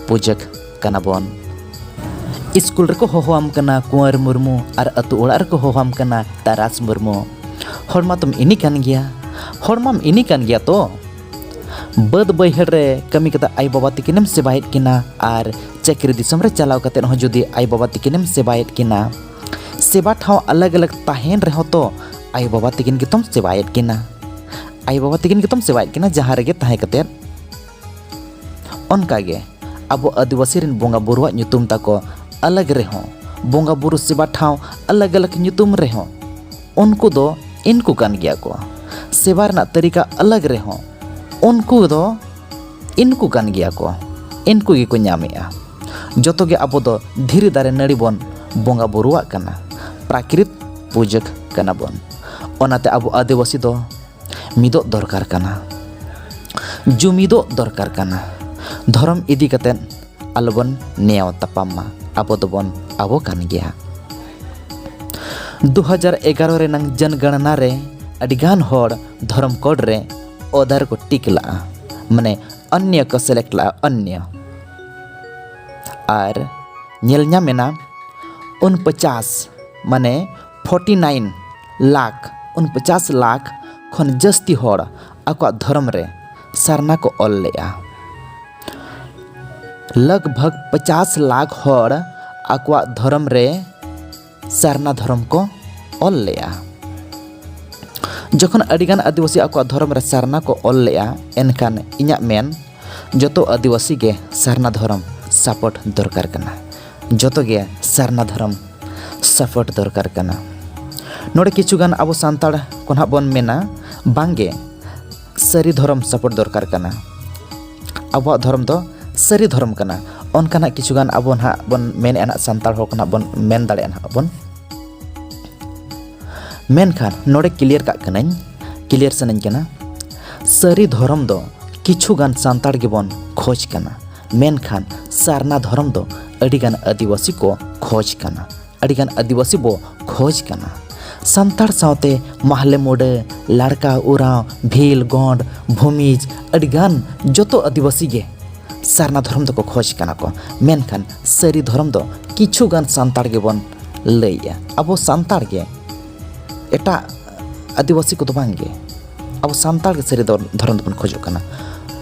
ᱯᱩᱡᱟᱹᱠ ᱠᱟᱱᱟ ᱵᱚᱱ᱾ ᱤᱥᱠᱩᱞ ᱨᱮᱠᱚ ᱦᱚᱦᱚᱣᱟᱢ ᱠᱟᱱᱟ ᱠᱩᱸᱣᱟᱨ ᱢᱩᱨᱢᱩ, ᱟᱨ ᱟᱹᱛᱩ ᱚᱲᱟᱜ ᱨᱮᱠᱚ ᱦᱚᱦᱚᱣᱟᱢ ᱠᱟᱱᱟ ᱛᱟᱨᱟᱥ ᱢᱩᱨᱢᱩ᱾ ᱦᱚᱲ ᱢᱟᱛᱚᱢ ᱤᱱᱤ ᱠᱟᱱ ᱜᱮᱭᱟ, ᱦᱚᱲ ᱢᱟᱢ ᱤᱱᱤ ᱠᱟᱱ ᱜᱮᱭᱟ ᱛᱚ᱾ ᱵᱟᱹᱫᱽ ᱵᱟᱹᱭᱦᱟᱹᱲ ᱨᱮ ᱠᱟᱹᱢᱤ ᱠᱟᱛᱮ ᱟᱭᱳᱼᱵᱟᱵᱟ ᱛᱟᱹᱠᱤᱱᱮᱢ ᱥᱮᱵᱟᱭᱮᱫ ᱠᱤᱱᱟ, ᱟᱨ ᱪᱟᱹᱠᱨᱤ ᱫᱤᱥᱚᱢ ᱨᱮ ᱪᱟᱞᱟᱣ ᱠᱟᱛᱮ ᱦᱚᱸ ᱡᱩᱫᱤ ᱟᱭᱳᱼᱵᱟᱵᱟ ᱛᱟᱹᱠᱤᱱᱮᱢ ᱥᱮᱵᱟᱭᱮᱫ ᱠᱤᱱᱟ, ᱥᱮᱵᱟ ᱴᱷᱟᱶ ᱟᱞᱟᱜᱽ ᱟᱞᱟᱜᱽ ᱛᱟᱦᱮᱱ ᱨᱮᱦᱚᱸ ᱛᱚ ᱟᱭᱳᱼᱵᱟᱵᱟ ᱛᱟᱹᱠᱤᱱ ᱜᱮᱛᱚᱢ ᱥᱮᱵᱟᱭᱮᱫ ᱠᱤᱱᱟ᱾ ᱟᱭᱳᱼᱵᱟᱵᱟ ᱛᱟᱹᱠᱤᱱ ᱜᱮᱛᱚᱢ ᱥᱮᱵᱟᱭᱮᱫ ᱠᱤᱱᱟ ᱡᱟᱦᱟᱸ ᱨᱮᱜᱮ ᱛᱟᱦᱮᱸ ᱠᱟᱛᱮ᱾ ᱚᱱᱠᱟᱜᱮ ᱟᱵᱚ ᱟᱹᱫᱤᱵᱟᱹᱥᱤ ᱨᱮᱱ ᱵᱚᱸᱜᱟ ᱵᱩᱨᱩᱣᱟᱜ ᱧᱩᱛᱩᱢ ᱛᱟᱠᱚ ᱟᱞᱟᱜᱽ ᱨᱮᱦᱚᱸ, ᱵᱚᱸᱜᱟ ᱵᱩᱨᱩ ᱥᱮᱵᱟ ᱴᱷᱟᱶ ᱟᱞᱟᱜᱽ ᱟᱞᱟᱜᱽ ᱧᱩᱛᱩᱢ ᱨᱮᱦᱚᱸ, ᱩᱱᱠᱩ ᱫᱚ ᱤᱱᱠᱩ ᱠᱟᱱ ᱜᱮᱭᱟ ᱠᱚ᱾ ᱥᱮᱵᱟ ᱨᱮᱱᱟᱜ ᱛᱟᱹᱨᱤᱠᱟ ᱟᱞᱟᱜᱽ ᱨᱮᱦᱚᱸ, ᱩᱱᱠᱩ ᱫᱚ ᱤᱱᱠᱩ ᱠᱟᱱ ᱜᱮᱭᱟ ᱠᱚ, ᱤᱱᱠᱩ ᱜᱮᱠᱚ ᱧᱟᱢᱮᱜᱼᱟ᱾ ᱡᱚᱛᱚ ᱜᱮ ᱟᱵᱚ ᱫᱚ ᱫᱷᱤᱨᱤ ᱫᱟᱨᱮ ᱱᱟᱹᱲᱤ ᱵᱚᱱ ᱵᱚᱸᱜᱟ ᱵᱩᱨᱩᱣᱟᱜ ᱠᱟᱱᱟ, ᱯᱨᱟᱠᱨᱤᱛ ᱯᱩᱡᱟᱹᱠ ᱠᱟᱱᱟ ᱵᱚᱱ᱾ ᱚᱱᱟᱛᱮ ᱟᱵᱚ ᱟᱹᱫᱤᱵᱟᱹᱥᱤ ᱫᱚ ᱢᱤᱫᱚᱜ ᱫᱚᱨᱠᱟᱨ ᱠᱟᱱᱟ, ᱡᱩᱢᱤᱫᱚᱜ ᱫᱚᱨᱠᱟᱨ ᱠᱟᱱᱟ᱾ ᱫᱷᱚᱨᱚᱢ ᱤᱫᱤ ᱠᱟᱛᱮᱫ ᱟᱞᱚᱵᱚᱱ ᱱᱮᱭᱟᱣ ᱛᱟᱯᱟᱢ ᱢᱟ, ᱟᱵᱚ ᱫᱚᱵᱚᱱ ᱟᱵᱚ ᱠᱟᱱ ᱜᱮᱭᱟ᱾ ᱫᱩ ᱦᱟᱡᱟᱨ ᱮᱜᱟᱨᱚ ᱨᱮᱱᱟᱝ ᱡᱚᱱᱜᱚᱬᱱᱟ ᱨᱮ ᱟᱹᱰᱤᱜᱟᱱ ᱦᱚᱲ ᱫᱷᱚᱨᱚᱢ ᱠᱳᱰ ᱨᱮ ᱚᱫᱟᱨ ᱠᱚ ᱴᱤᱠ ᱞᱟᱜᱼᱟ, ᱢᱟᱱᱮ ᱚᱱᱱᱭᱚ ᱠᱚ ᱥᱤᱞᱮᱠᱴ ᱞᱟᱜᱼᱟ, ᱚᱱᱱᱭᱚ᱾ ᱟᱨ ᱧᱮᱞ ᱧᱟᱢ ᱮᱱᱟ ᱩᱱᱯᱚᱪᱟᱥ, ᱢᱟᱱᱮ ᱯᱷᱳᱨᱴᱤ ᱱᱟᱭᱤᱱ ᱞᱟᱠᱷ, ᱩᱱᱯᱚᱪᱟᱥ ᱞᱟᱠᱷ ᱠᱷᱚᱱ ᱡᱟᱹᱥᱛᱤ ᱦᱚᱲ ᱟᱠᱚᱣᱟᱜ ᱫᱷᱚᱨᱚᱢ ᱨᱮ ᱥᱟᱨᱱᱟ ᱠᱚ ᱚᱞ ᱞᱮᱜᱼᱟ᱾ ᱞᱟᱜᱽ ᱵᱷᱟᱜᱽ ᱯᱚᱪᱟᱥ ᱞᱟᱠᱷ ᱦᱚᱲ ᱟᱠᱚᱣᱟᱜ ᱫᱷᱚᱨᱚᱢ ᱨᱮ ᱥᱟᱨᱱᱟ ᱫᱷᱚᱨᱚᱢ ᱠᱚ ᱚᱞ ᱞᱮᱜᱼᱟ᱾ ᱡᱚᱠᱷᱚᱱ ᱟᱹᱰᱤᱜᱟᱱ ᱟᱹᱫᱤᱵᱟᱹᱥᱤ ᱟᱠᱚᱣᱟᱜ ᱫᱷᱚᱨᱚᱢ ᱨᱮ ᱥᱟᱨᱱᱟ ᱠᱚ ᱚᱞ ᱞᱮᱜᱼᱟ, ᱮᱱᱠᱷᱟᱱ ᱤᱧᱟᱹᱜ ᱢᱮᱱ, ᱡᱚᱛᱚ ᱟᱹᱫᱤᱵᱟᱹᱥᱤ ᱜᱮ ᱥᱟᱨᱱᱟ ᱫᱷᱚᱨᱚᱢ ᱥᱟᱯᱳᱨᱴ ᱫᱚᱨᱠᱟᱨ ᱠᱟᱱᱟ᱾ ᱡᱚᱛᱚ ᱜᱮ ᱥᱟᱨᱱᱟ ᱫᱷᱚᱨᱚᱢ ᱥᱟᱯᱳᱨᱴ ᱫᱚᱨᱠᱟᱨ ᱠᱟᱱᱟ᱾ ᱱᱚᱰᱮ ᱠᱤᱪᱷᱩᱜᱟᱱ ᱟᱵᱚ ᱥᱟᱱᱛᱟᱲ ᱠᱚ ᱱᱟᱦᱟᱜ ᱵᱚᱱ ᱢᱮᱱᱟ, ᱵᱟᱝᱜᱮ, ᱥᱟᱹᱨᱤ ᱫᱷᱚᱨᱚᱢ ᱥᱟᱯᱳᱨᱴ ᱫᱚᱨᱠᱟᱨ ᱠᱟᱱᱟ᱾ ᱟᱵᱚᱣᱟᱜ ᱫᱷᱚᱨᱚᱢ ᱫᱚ ᱥᱟᱹᱨᱤ ᱫᱷᱚᱨᱚᱢ ᱠᱟᱱᱟ᱾ ᱚᱱᱠᱟᱱᱟᱜ ᱠᱤᱪᱷᱩᱜᱟᱱ ᱟᱵᱚ ᱱᱟᱦᱟᱜ ᱵᱚᱱ ᱢᱮᱱᱮᱫᱼᱟ, ᱱᱟᱦᱟᱜ ᱥᱟᱱᱛᱟᱲ ᱦᱚᱲ ᱠᱚ ᱱᱟᱦᱟᱜ ᱵᱚᱱ ᱢᱮᱱ ᱫᱟᱲᱮᱭᱟᱜᱼᱟ ᱱᱟᱦᱟᱜ ᱵᱚᱱ᱾ ᱢᱮᱱᱠᱷᱟᱱ ᱱᱚᱰᱮ ᱠᱞᱤᱭᱟᱨ ᱠᱟᱜ ᱠᱟᱹᱱᱟᱹᱧ, ᱠᱞᱤᱭᱟᱨ ᱥᱟᱱᱟᱧ ᱠᱟᱱᱟ, ᱥᱟᱹᱨᱤ ᱫᱷᱚᱨᱚᱢ ᱫᱚ ᱠᱤᱪᱷᱩᱜᱟᱱ ᱥᱟᱱᱛᱟᱲ ᱜᱮᱵᱚᱱ ᱠᱷᱚᱡᱽ ᱠᱟᱱᱟ, ᱢᱮᱱᱠᱷᱟᱱ ᱥᱟᱨᱱᱟ ᱫᱷᱚᱨᱚᱢ ᱫᱚ ᱟᱹᱰᱤᱜᱟᱱ ᱟᱹᱫᱤᱵᱟᱹᱥᱤ ᱠᱚ ᱠᱷᱚᱡᱽ ᱠᱟᱱᱟ᱾ ᱟᱹᱰᱤᱜᱟᱱ ᱟᱹᱫᱤᱵᱟᱹᱥᱤ ᱵᱚ ᱠᱷᱚᱡᱽ ᱠᱟᱱᱟ᱾ ᱥᱟᱱᱛᱟᱲ ᱥᱟᱶᱛᱮ ᱢᱟᱦᱞᱮ ᱢᱩᱰᱟᱹ, ᱞᱟᱲᱠᱟ, ᱩᱨᱟᱸᱣ, ᱵᱷᱤᱞ, ᱜᱚᱸᱰ, ᱵᱷᱩᱢᱤᱡᱽ, ᱟᱹᱰᱤᱜᱟᱱ ᱡᱚᱛᱚ ᱟᱹᱫᱤᱵᱟᱹᱥᱤ ᱜᱮ ᱥᱟᱨᱱᱟ ᱫᱷᱚᱨᱚᱢ ᱫᱚᱠᱚ ᱠᱷᱚᱡᱽ ᱠᱟᱱᱟ ᱠᱚ᱾ ᱢᱮᱱᱠᱷᱟᱱ ᱥᱟᱹᱨᱤ ᱫᱷᱚᱨᱚᱢ ᱫᱚ ᱠᱤᱪᱷᱩ ᱜᱟᱱ ᱥᱟᱱᱛᱟᱲ ᱜᱮᱵᱚᱱ ᱞᱟᱹᱭᱮᱜᱼᱟ᱾ ᱟᱵᱚ ᱥᱟᱱᱛᱟᱲ ᱜᱮ, ᱮᱴᱟᱜ ᱟᱹᱫᱤᱵᱟᱹᱥᱤ ᱠᱚᱫᱚ ᱵᱟᱝ ᱜᱮ, ᱟᱵᱚ ᱥᱟᱱᱛᱟᱲ ᱜᱮ ᱥᱟᱹᱨᱤ ᱫᱚ-, ᱫᱷᱚᱨᱚᱢ ᱫᱚᱵᱚᱱ ᱠᱷᱚᱡᱚᱜ ᱠᱟᱱᱟ᱾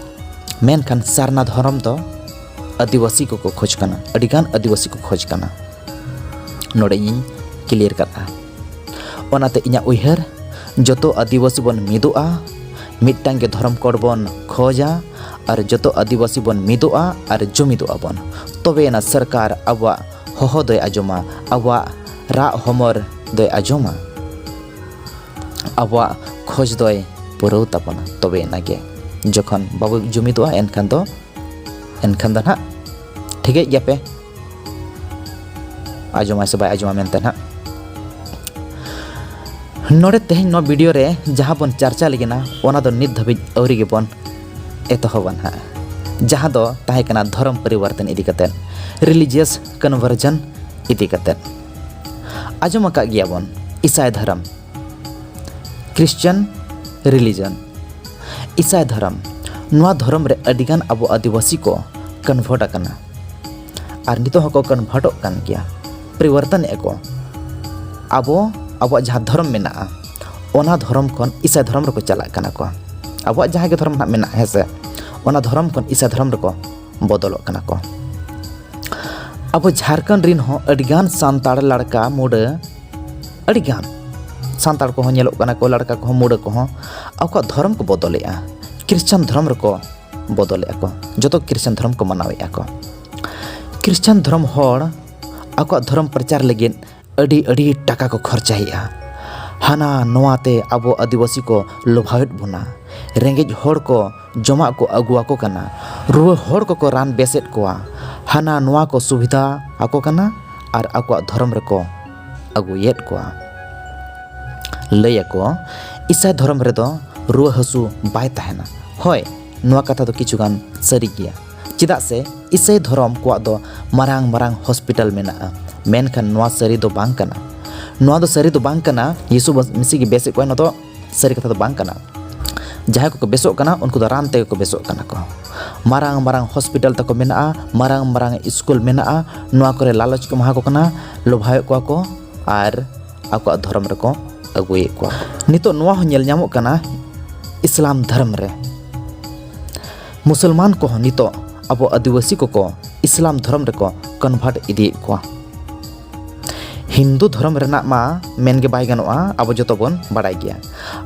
ᱢᱮᱱᱠᱷᱟᱱ ᱥᱟᱨᱱᱟ ᱫᱷᱚᱨᱚᱢ ᱫᱚ ᱟᱹᱫᱤᱵᱟᱹᱥᱤ ᱠᱚᱠᱚ ᱠᱷᱚᱡᱽ ᱠᱟᱱᱟ, ᱟᱹᱰᱤᱜᱟᱱ ᱟᱹᱫᱤᱵᱟᱹᱥᱤ ᱠᱚ ᱠᱷᱚᱡᱽ ᱠᱟᱱᱟ᱾ ᱱᱚᱰᱮ ᱤᱧᱤᱧ clear ᱠᱟᱫᱼᱟ᱾ ᱚᱱᱟᱛᱮ ᱤᱧᱟᱹᱜ ᱩᱭᱦᱟᱹᱨ, ᱡᱚᱛᱚ ᱟᱹᱫᱤᱵᱟᱹᱥᱤ ᱵᱚᱱ ᱢᱤᱫᱚᱜᱼᱟ, ᱢᱤᱫᱴᱟᱝ ᱜᱮ ᱫᱷᱚᱨᱚᱢ code ᱵᱚᱱ ᱠᱷᱚᱡᱟ, ᱟᱨ ᱡᱚᱛᱚ ᱟᱹᱫᱤᱵᱟᱹᱥᱤ ᱵᱚᱱ ᱢᱤᱫᱚᱜᱼᱟ ᱟᱨ ᱡᱩᱢᱤᱫᱚᱜᱼᱟ ᱵᱚᱱ᱾ ᱛᱚᱵᱮᱭᱮᱱᱟ ᱥᱚᱨᱠᱟᱨ ᱟᱵᱚᱣᱟᱜ ᱦᱚᱦᱚ ᱫᱚᱭ ᱟᱸᱡᱚᱢᱟ, ᱟᱵᱚᱣᱟᱜ ᱨᱟᱜ ᱦᱚᱢᱚᱨ ᱫᱚᱭ ᱟᱸᱡᱚᱢᱟ, ᱟᱵᱚᱣᱟᱜ ᱠᱷᱚᱡᱽ ᱫᱚᱭ ᱯᱩᱨᱟᱹᱣ ᱛᱟᱵᱚᱱᱟ᱾ ᱛᱚᱵᱮᱭᱮᱱᱟ ᱜᱮ, ᱡᱚᱠᱷᱚᱱ ᱵᱟᱵᱚ ᱡᱩᱢᱤᱫᱚᱜᱼᱟ, ᱮᱱᱠᱷᱟᱱ ᱫᱚ, ᱮᱱᱠᱷᱟᱱ ᱫᱚ ᱱᱟᱦᱟᱜ ᱴᱷᱤᱠᱟᱹᱭᱮᱫ ᱜᱮᱭᱟ ᱯᱮ, ᱟᱸᱡᱚᱢᱟᱭ ᱥᱮ ᱵᱟᱭ ᱟᱸᱡᱚᱢᱟ ᱢᱮᱱᱛᱮ ᱱᱟᱦᱟᱜ᱾ ᱱᱚᱰᱮ ᱛᱮᱦᱮᱧ ᱱᱚᱣᱟ video ᱨᱮ ᱡᱟᱦᱟᱸ ᱵᱚᱱ ᱪᱟᱨᱪᱟ ᱞᱟᱹᱜᱤᱫ ᱱᱟ, ᱚᱱᱟ ᱫᱚ ᱱᱤᱛ ᱫᱷᱟᱹᱵᱤᱡ ᱟᱹᱣᱨᱤ ᱜᱮᱵᱚᱱ ᱮᱛᱚᱦᱚᱵᱟ ᱱᱟᱦᱟᱜ, ᱡᱟᱦᱟᱸ ᱫᱚ ᱛᱟᱦᱮᱸ ᱠᱟᱱᱟ ᱫᱷᱚᱨᱚᱢ ᱯᱚᱨᱤᱵᱚᱨᱛᱚᱱ ᱤᱫᱤ ᱠᱟᱛᱮᱫ, religious conversion ᱤᱫᱤ ᱠᱟᱛᱮᱫ᱾ ᱟᱸᱡᱚᱢ ᱟᱠᱟᱫ ᱜᱮᱭᱟᱵᱚᱱ ᱤᱥᱟᱭ ᱫᱷᱚᱨᱚᱢ, Christian religion, ᱤᱥᱟᱭ ᱫᱷᱚᱨᱚᱢ᱾ ᱱᱚᱣᱟ ᱫᱷᱚᱨᱚᱢ ᱨᱮ ᱟᱹᱰᱤᱜᱟᱱ ᱟᱵᱚ ᱟᱹᱫᱤᱵᱟᱹᱥᱤ ᱠᱚ convert ᱟᱠᱟᱱᱟ ᱟᱨ ᱱᱤᱛᱚᱜ ᱦᱚᱸᱠᱚ convertᱚᱜ ᱠᱟᱱ ᱜᱮᱭᱟ, ᱯᱚᱨᱤᱵᱚᱨᱛᱚᱱᱮᱫᱼᱟ ᱠᱚ᱾ ᱟᱵᱚ, ᱟᱵᱚᱣᱟᱜ ᱡᱟᱦᱟᱸ ᱫᱷᱚᱨᱚᱢ ᱢᱮᱱᱟᱜᱼᱟ, ᱚᱱᱟ ᱫᱷᱚᱨᱚᱢ ᱠᱷᱚᱱ ᱤᱥᱟᱭ ᱫᱷᱚᱨᱚᱢ ᱨᱮᱠᱚ ᱪᱟᱞᱟᱜ ᱠᱟᱱᱟ ᱠᱚ᱾ ᱟᱵᱚᱣᱟᱜ ᱡᱟᱦᱟᱸ ᱜᱮ ᱫᱷᱚᱨᱚᱢ ᱱᱟᱦᱟᱜ ᱢᱮᱱᱟᱜᱼᱟ, ᱦᱮᱸ ᱥᱮ, ᱚᱱᱟ ᱫᱷᱚᱨᱚᱢ ᱠᱷᱚᱱ ᱤᱥᱟᱭ ᱫᱷᱚᱨᱚᱢ ᱨᱮᱠᱚ ᱵᱚᱫᱚᱞᱚᱜ ᱠᱟᱱᱟ ᱠᱚ᱾ ᱟᱵᱚ ᱡᱷᱟᱲᱠᱷᱚᱸᱰ ᱨᱤᱱ ᱦᱚᱸ ᱟᱹᱰᱤᱜᱟᱱ ᱥᱟᱱᱛᱟᱲ ᱞᱟᱲᱠᱟ ᱢᱩᱰᱟᱹ, ᱟᱹᱰᱤᱜᱟᱱ ᱥᱟᱱᱛᱟᱲ ᱠᱚᱦᱚᱸ ᱧᱮᱞᱚᱜ ᱠᱟᱱᱟ ᱠᱚ, ᱞᱟᱲᱠᱟ ᱠᱚᱦᱚᱸ, ᱢᱩᱰᱟᱹ ᱠᱚᱦᱚᱸ ᱟᱠᱚᱣᱟᱜ ᱫᱷᱚᱨᱚᱢ ᱠᱚ ᱵᱚᱫᱚᱞᱮᱜᱼᱟ, ᱠᱷᱨᱤᱥᱪᱟᱱ ᱫᱷᱚᱨᱚᱢ ᱨᱮᱠᱚ ᱵᱚᱫᱚᱞᱮᱜᱼᱟ ᱠᱚ᱾ ᱡᱚᱛᱚ ᱠᱷᱨᱤᱥᱪᱟᱱ ᱫᱷᱚᱨᱚᱢ ᱠᱚ ᱢᱟᱱᱟᱣᱮᱜᱼᱟ ᱠᱚ᱾ ᱠᱷᱨᱤᱥᱪᱟᱱ ᱫᱷᱚᱨᱚᱢ ᱦᱚᱲ ᱟᱠᱚᱣᱟᱜ ᱫᱷᱚᱨᱚᱢ ᱯᱨᱚᱪᱟᱨ ᱞᱟᱹᱜᱤᱫ ᱟᱹᱰᱤ, ᱟᱹᱰᱤ ᱴᱟᱠᱟ ᱠᱚ ᱠᱷᱚᱨᱪᱟᱭᱮᱜᱼᱟ᱾ ᱦᱟᱱᱟ ᱱᱚᱣᱟ ᱛᱮ ᱟᱵᱚ ᱟᱹᱫᱤᱵᱟᱹᱥᱤ ᱠᱚ ᱞᱚᱵᱷᱟᱣᱮᱫ ᱵᱚᱱᱟ᱾ ᱨᱮᱸᱜᱮᱡ ᱦᱚᱲ ᱠᱚ ᱡᱚᱢᱟᱜ ᱠᱚ ᱟᱹᱜᱩ ᱟᱠᱚ ᱠᱟᱱᱟ, ᱨᱩᱣᱟᱹ ᱦᱚᱲ ᱠᱚᱠᱚ ᱨᱟᱱ ᱵᱮᱥᱮᱫ ᱠᱚᱣᱟ, ᱦᱟᱱᱟ ᱱᱚᱣᱟ ᱠᱚ ᱥᱩᱵᱤᱫᱷᱟ ᱟᱠᱚ ᱠᱟᱱᱟ ᱟᱨ ᱟᱠᱚᱣᱟᱜ ᱫᱷᱚᱨᱚᱢ ᱨᱮᱠᱚ ᱟᱹᱜᱩᱭᱮᱫ ᱠᱚᱣᱟ᱾ ᱞᱟᱹᱭ ᱟᱠᱚ, ᱤᱥᱟᱭ ᱫᱷᱚᱨᱚᱢ ᱨᱮᱫᱚ ᱨᱩᱣᱟᱹ ᱦᱟᱹᱥᱩ ᱵᱟᱭ ᱛᱟᱦᱮᱱᱟ᱾ ᱦᱳᱭ, ᱱᱚᱣᱟ ᱠᱟᱛᱷᱟ ᱫᱚ ᱠᱤᱪᱷᱩ ᱜᱟᱱ ᱥᱟᱹᱨᱤ ᱜᱮᱭᱟ, ᱪᱮᱫᱟᱜ ᱥᱮ ᱤᱥᱟᱹᱭ ᱫᱷᱚᱨᱚᱢ ᱠᱚᱣᱟᱜ ᱫᱚ ᱢᱟᱨᱟᱝ ᱢᱟᱨᱟᱝ hospital ᱢᱮᱱᱟᱜᱼᱟ, ᱢᱮᱱᱠᱷᱟᱱ ᱱᱚᱣᱟ ᱥᱟᱹᱨᱤ ᱫᱚ ᱵᱟᱝ ᱠᱟᱱᱟ᱾ ᱱᱚᱣᱟ ᱫᱚ ᱥᱟᱹᱨᱤ ᱫᱚ ᱵᱟᱝ ᱠᱟᱱᱟ᱾ ᱭᱤᱥᱩ ᱢᱟᱹᱥᱤ ᱜᱮ ᱵᱮᱥᱮᱫ ᱠᱚᱣᱟᱭ, ᱱᱚᱣᱟ ᱫᱚ ᱥᱟᱹᱨᱤ ᱠᱟᱛᱷᱟ ᱫᱚ ᱵᱟᱝ ᱠᱟᱱᱟ᱾ ᱡᱟᱦᱟᱸᱭ ᱠᱚᱠᱚ ᱵᱮᱥᱚᱜ ᱠᱟᱱᱟ, ᱩᱱᱠᱩ ᱫᱚ ᱨᱟᱱ ᱛᱮᱜᱮ ᱠᱚ ᱵᱮᱥᱚᱜ ᱠᱟᱱᱟ ᱠᱚ᱾ ᱢᱟᱨᱟᱝ ᱢᱟᱨᱟᱝ ᱦᱚᱥᱯᱤᱴᱟᱞ ᱛᱟᱠᱚ ᱢᱮᱱᱟᱜᱼᱟ, ᱢᱟᱨᱟᱝ ᱢᱟᱨᱟᱝ ᱥᱠᱩᱞ ᱢᱮᱱᱟᱜᱼᱟ, ᱱᱚᱣᱟ ᱠᱚᱨᱮ ᱞᱟᱞᱚᱪ ᱠᱚ ᱮᱢᱟ ᱠᱚ ᱠᱟᱱᱟ, ᱞᱚᱵᱷᱟᱣᱮᱫ ᱠᱚᱣᱟ ᱠᱚ ᱟᱨ ᱟᱠᱚᱣᱟᱜ ᱫᱷᱚᱨᱚᱢ ᱨᱮᱠᱚ ᱟᱹᱜᱩᱭᱮᱫ ᱠᱚᱣᱟ᱾ ᱱᱤᱛᱚᱜ ᱱᱚᱣᱟ ᱦᱚᱸ ᱧᱮᱞ ᱧᱟᱢᱚᱜ ᱠᱟᱱᱟ ᱤᱥᱞᱟᱢ ᱫᱷᱚᱨᱚᱢ ᱨᱮ᱾ ᱢᱩᱥᱚᱞᱢᱟᱱ ᱠᱚᱦᱚᱸ ᱱᱤᱛᱚᱜ ᱟᱵᱚ ᱟᱹᱫᱤᱵᱟᱹᱥᱤ ᱠᱚᱠᱚ ᱤᱥᱞᱟᱢ ᱫᱷᱚᱨᱚᱢ ᱨᱮᱠᱚ ᱠᱚᱱᱵᱷᱟᱨᱴ ᱤᱫᱤᱭᱮᱫ ᱠᱚᱣᱟ᱾ ᱦᱤᱱᱫᱩ ᱫᱷᱚᱨᱚᱢ ᱨᱮᱱᱟᱜ ᱢᱟ ᱢᱮᱱ ᱜᱮ ᱵᱟᱭ ᱜᱟᱱᱚᱜᱼᱟ, ᱟᱵᱚ ᱡᱚᱛᱚ ᱵᱚᱱ ᱵᱟᱲᱟᱭ ᱜᱮᱭᱟ᱾